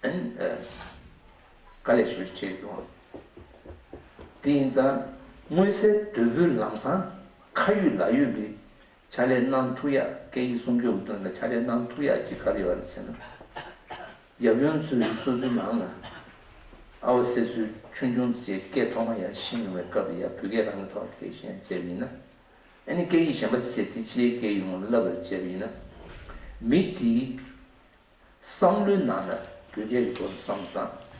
ཨ་ནི་ཨ་དཀའ་ལས་ཤུགས་ཆེ་འདུག་དེ་ཡིན་ཙང་མངོན་གསལ་དོད་པོའི་ལམ་སང་ཁ་ཡོད་ལག་ཡོད་ཀྱི་ཕྱག་ལས་གནང་ཐུབ་ཡག་སྐད་ཡིག་སྲུང་སྐྱོབ་ཀྱི་དོན་ལ་ཕྱག་ལས་གནང་ཐུབ་ཡག་ཅིག་ག་རེ་ཡོད་རེད་ཟེར་ན། ཡབ་ཡུམ་ཚོས་སོ་སོའི་ནང་ལ་ཨ་བ་སེ་སོའི་ཆུང་ཆུང་ཚོས་སྐད་ཐོག་མ་ཡར་ཤེས་མྱོང་བའི་སྐབས་ལ་ཡ། བོད་སྐད་རང་གི་ཐོག་ནས་སྐད་ཤེས་ཡག་བྱས་པ་ཡིན་ན། ཨ་ནི་སྐད་ཡིག་གཞན་པ་ཚོས་དེ་ཕྱིའི་སྐད་ཡིག་ངོ་ལ་བསླབ་པར་བྱས་པ་ཡིན་ན། མི་དེའི་བསམ་བློའི་ནང་ལ་བོད་སྐད་ཀྱི་སྐོར་བསམ་བློ་བཏང་།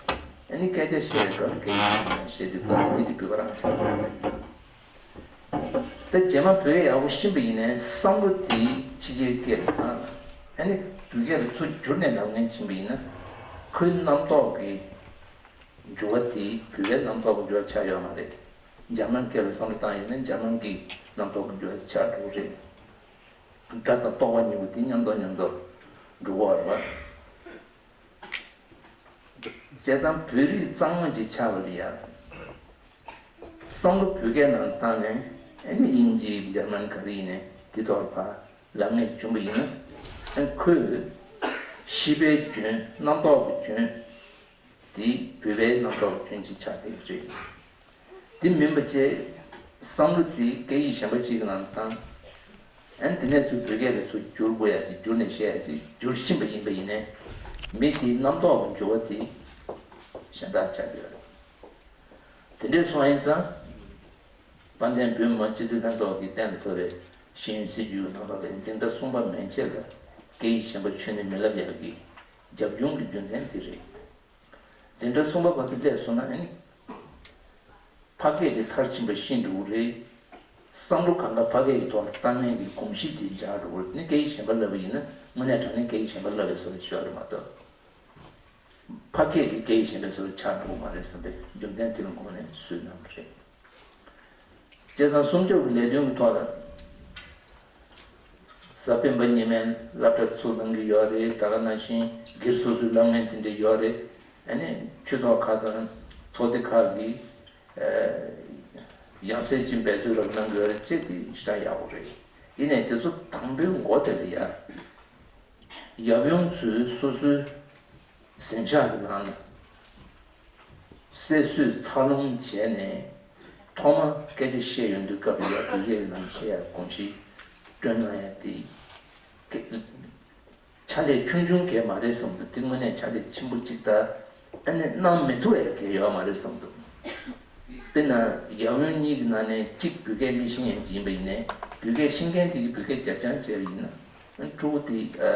ཨ་ནི་སྐད་ཆ་བཤད་པའི་སྐབས་སྐད་ཡིག་ནང་བཤད་དུས་སྐབས་མི་དེ་བོད་པ་རང་ཆགས་འགྲོ་གི་རེད། ད་རྗེས་མ་བོད་སྐད་ཡག་པོ་ཤེས་པ་ཡིན་ནའི་བསམ་བློ་དེ་ཕྱི་རྒྱལ་སྐད་ལ་བཏང་། ཨ་ནི་བོད་སྐད་ལ་ཚུར་བསྒྱུར་ནས་ལབ་མཁན་ཕྱིན་པ་ཡིན་ན། ཁོའི་རྣམ་རྟོག་གི་འགྱུར་བ་དེ་བོད་པའི་རྣམ་རྟོག་གི་འགྱུར་བ་ཆགས་ཡོད་མ་རེད། འཇར་མན་སྐད་ལ་བསམ་བློ་བཏང་ཡོད་ན་འཇར་མན་གྱི་རྣམ་རྟོག་གི་འགྱུར་བ་ཆགས་འགྲོ་གི་རེད། སྒྲ་དང་རྟོག་པ་གཉིས་པོ་དེ་མཉམ་དུ་མཉམ་དུ་འགྲོ་གི་ཡོད་རེད་པ། བྱས་ཙང་བོད་རིགས་གཙང་མ་ཅིག་ཆགས་པ་ལ་ཡ། བསམ་བློ་བོད་སྐད་ནང་བཏང་ནས། ཨ་ནི་དབྱིན་ཇི་འཇར་མན་ག་རེ་ཡིན་ནའི་དེ་ཐོག་ལ་ཕར་ལབ་མཁན་བྱུང་པ་ཡིན་ན། ཨ་ནི་ཁོས་ཤེས་པའི་རྒྱུན། རྣམ་རྟོག་གི་རྒྱུན་དེ་བོད་པའི་རྣམ་རྟོག་གི་རྒྱུན་ཅིག་ཆགས་བསྡད་ཀྱི་རེད། དེ་མིན་པ་བྱས། བསམ་བློ་དེ་སྐད་ཡིག་གཞན་པ་ཅིག་གི་ནང་བཏང་། ཨ་ནི་དེ་ནས་ཚུར་བོད་སྐད་ལ་ཚུར་བསྒྱུར་དགོས་ཡ་ཅིག་བསྒྱུར་ནས་བཤད་ཡ་ཅིག་བསྒྱུར་བཞིན་པ་ཡིན་པ་ཡིན་ནའི། མི་དེའི་རྣམ་རྟོག་གི་འགྱུར་བ་དེ་གཞན་དག་ཆགས་ཀྱི་ཡོད་རེད། དེ་འདྲས་སོང་ཡིན་ཙང་། དཔལ་ལྡན་བོད་མི་མང་སྤྱི་འཐུས་ལྷན་ཚོགས་ཀྱི་གཏན་ལ་ཕབ་པའི་ཤེས་ཡོན་སྲིད་བྱུས་ཀྱི་ནང་ལོགས་ལ་འཛིན་གྲྭ་གསུམ་པ་མན་ཆད་ལ་སྐད་ཡིག་གཞན་པ་ཁྱོན་ནས་མི་བསླབ་ཡག་གི་རྒྱབ་ལྗོངས་ཀྱི་རྒྱུ་མཚན་དེ་རེད། འཛིན་གྲྭ་གསུམ་པ་བར་དུ་སླེབས་སོང་ན། ཨ་ནི་ཕ་སྐད་དེ་མཐར་ཕྱིན་པ་ཤེས་འགྲོ་གི་རེད། བསམ་བློ་གང་ག་ཕ་སྐད་ཀྱི་ཐོག་ལ་བཏང་མཁན་གྱི་གོམས་གཤིས་དེ་འཇགས་འགྲོ་གི་རེད། ཨ་ནི་སྐད་ཡིག་གཞན་པ་བསླབ་པ་ཡིན་ན་དངོས་གནས་དྲང་གནས་སྐད་ཡིག་གཞན་པ་བསླབ་པའི་བཟོ་འདྲ་ཞིག་ཡོད་རེད་མ་གཏོགས། ཕ་སྐད་དེ་སྐད་ཡིག་གཞན་པའི་བཟོ་འདྲ་ཆགས་འགྲོ་གི་མ་རེད་བསམ་པའི་རྒྱུ་མཚན་དེ་ལ་དགོངས་ནས་སུས་གནང་བ་རེད། བྱས་ཙང་སྲུང་སྐྱོབ་ཀྱི་ལས་དོན་གྱི་ཐོག་ལ། གཟའ་སྤེན་པ་ཉི་མའི་སློབ་གྲྭ་ཚུགས་གནང་གི་ཡོད་རེད། ད་ག་ནང་བཞིན་སྒེར་སོ་སོའི་སློབ་གཉེར་དེ་འདྲ་ཡོད་རེད། ཨ་ནི་ཆོས་ཚོགས་ཁག་དང་ཚོགས་སྡེ་ཁག་གིས་ཡང་སེ་ཅིག་འབད་རྩོལ་རབ་གནང་གི་ཡོད་རེད་ཅེས་དེ་ཞེ་དྲག་ཡག་པོ་རེད། ཡིན་ནའི་དེ་ཚོ་དང་པོའི་འགོ་དེ་ལ་ཡ། ཡབ་ཡུམ་ཚོས་སོ་སོའི་གཟིམ་ཤག་གི་ནང་ནས་སད་སུད་འཚར་ལོངས་བྱས་ནས། ཐོག་མ་སྐད་ཆ་བཤད་ཡོང་དུས་སྐབས་ལ་ཡ་བོད་སྐད་ཀྱི་ནང་བཤད་ཡ་གོམས་གཤིས་བསྐྲུན་གནང་ཡ་དེ་སྐད་ཕྱག་ལས་ཆུང་ཆུང་གང་ཡང་མ་རེད་བསམ་འདུག་དེ་དངོས་གནས་ཕྱག་ལས་ཆེན་པོ་གཅིག་ད་ཨ་ནི་གནང་མི་ཐུབ་པའི་གང་ཡང་ཡོད་མ་རེད་བསམ་འདུག་དཔེར་ན་ཡབ་ཡུམ་གཉིས་ཀྱི་ནང་ནས་གཅིག་བོད་སྐད་མི་ཤེས་མཁན་ཅིག་ཡིན་པ་ཡིན་ནའི། བོད་སྐད་ཤེས་མཁན་དེ་གིས་བོད་སྐད་རྒྱབ་སྦྱང་བྱས་པ་ཡིན་ན། ཕྲུ་གུ་དེ་ཨ་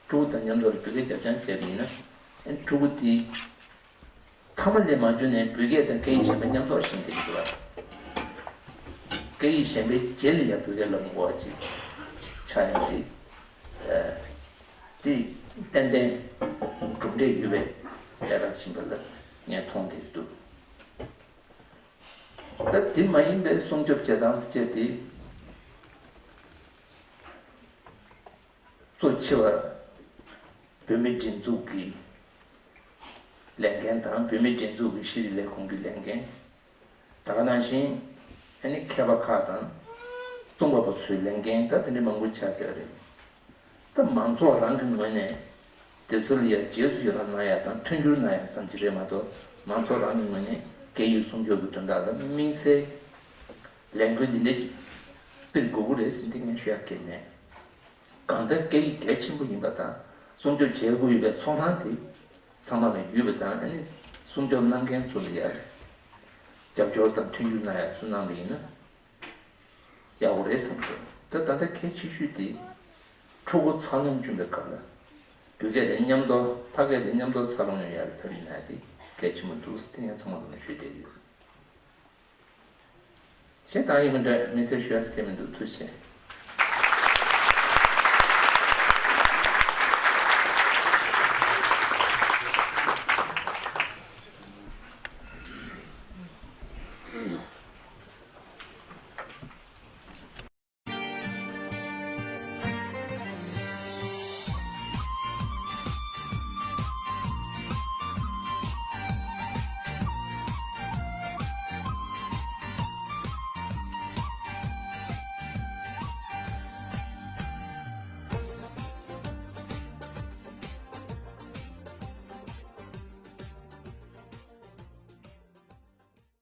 ཕྲུ་གུ་དང་མཉམ་དུ་བོད་སྐད་རྒྱབ་སྦྱང་བྱས་པ་ཡིན་ན། ཕྲུ་གུ་དེ་ཐ་མ་ལས་མ་འགྱུར་ནས་བོད་སྐད་དང་སྐད་ཡིག་གཞན་པ་མཉམ་ཐོག་ཤེས་ཀྱི་འདུག་ལ། སྐད་ཡིག་གཞན་པའི་རྗེས་ལ་ཡང་བོད་སྐད་ལབ་དགོས་པ་ཅིག་ཆགས་ཡོང་དུས། ཨ་དེ་ཏན་ཏན་གྲུབ་འབྲས་ཡོད་པའི་གནས་སྟངས་ཤིག་ཡིན་པ་ལ་ངས་མཐོང་བསྡད་འདུག་ད་དེ་མ་ཡིན་པའི་སྲུང་སྐྱོབ་བྱེད་སྟངས་བཅས་ཏེ། གཙོ་ཆེ་བ། བོད་མིའི་སྒྲིག་འཛུགས་ཀྱི་ལས་འགན་དང་། བོད་མིའི་སྒྲིག་འཛུགས་ཀྱི་ཤེས་རིག་ལས་ཁུངས་ཀྱི་ལས་འགན། ད་ག་ནང་བཞིན་ཨ་ནི་མཁས་པ་ཁག་དང་རྩོམ་པ་པོ་ཚོའི་ལས་འགན་ད་དེ་འདྲ་མང་པོ་ཆགས་བསྡད་རེད། ད་མང་ཚོགས་རང་གི་ངོས་ནས་དེ་ཚོ་ལ་ཡ་རྗེས་སུ་ཡི་རང་གནང་ཡ་དང་མཐུན་འགྱུར་གནང་ཡ་ཙམ་ཅིག་རེད་མ་གཏོགས། མང་ཚོགས་རང་གི་ངོས་ནས་སྐད་ཡིག་སྲུང་སྐྱོབ་ཀྱི་དོན་དག་ལ་དམིགས་བསལ་ལས་འགུལ་འདི་འདྲ་ཞིག་སྤེལ་དགོས་ཀྱི་རེད་ཟེར་འདི་ངས་ཞུ་ཡ་གལ་མེད། གང་ལྟར་སྐད་ཡིག་གལ་ཆེན་པོ་ཡིན་པ་དང་སྲུང་སྐྱོབ་བྱེད་དགོས་ཡོད་པའི་ཚོར་སྣང་དེ་ཚང་མ་ལ་ཡོད་པ་དང་། ཨ་ནི་སྲུང་སྐྱོབ་གནང་མཁན་ཚོ་ལ་ཡ་རྒྱབ་སྐྱོར་དང་མཐུན་འགྱུར་གནང་ཡ་སུ་གནང་བ་ཡིན་ན་ཡག་པོ་རེད་བསམ་གྱི་འདུག་ད་ད་ལྟ་གལ་ཆེ་ཤོས་དེ་ཕྲུ་གུ་འཚར་ལོངས་བྱུང་བའི་སྐབས་ལ་བོད་སྐད་དེ་མཉམ་དུ། ཕ་སྐད་དེ་མཉམ་དུ་འཚར་ལོངས་ཡོང་ཡ་གི་ཐབས་ཤེས་གནང་ཡ་དེ་གལ་ཆེན་པོ་འདུག་ཟེར་དེ་ངས་ཚང་མ་ལ་ཞུ་བསྡད་ཡོད། གཞན་དང་ཡིན་མི་འདྲ་མི་སེར་ཞུ་ཡ་ཟེར་མི་འདུག་ཐུགས་རྗེ་ཆེ།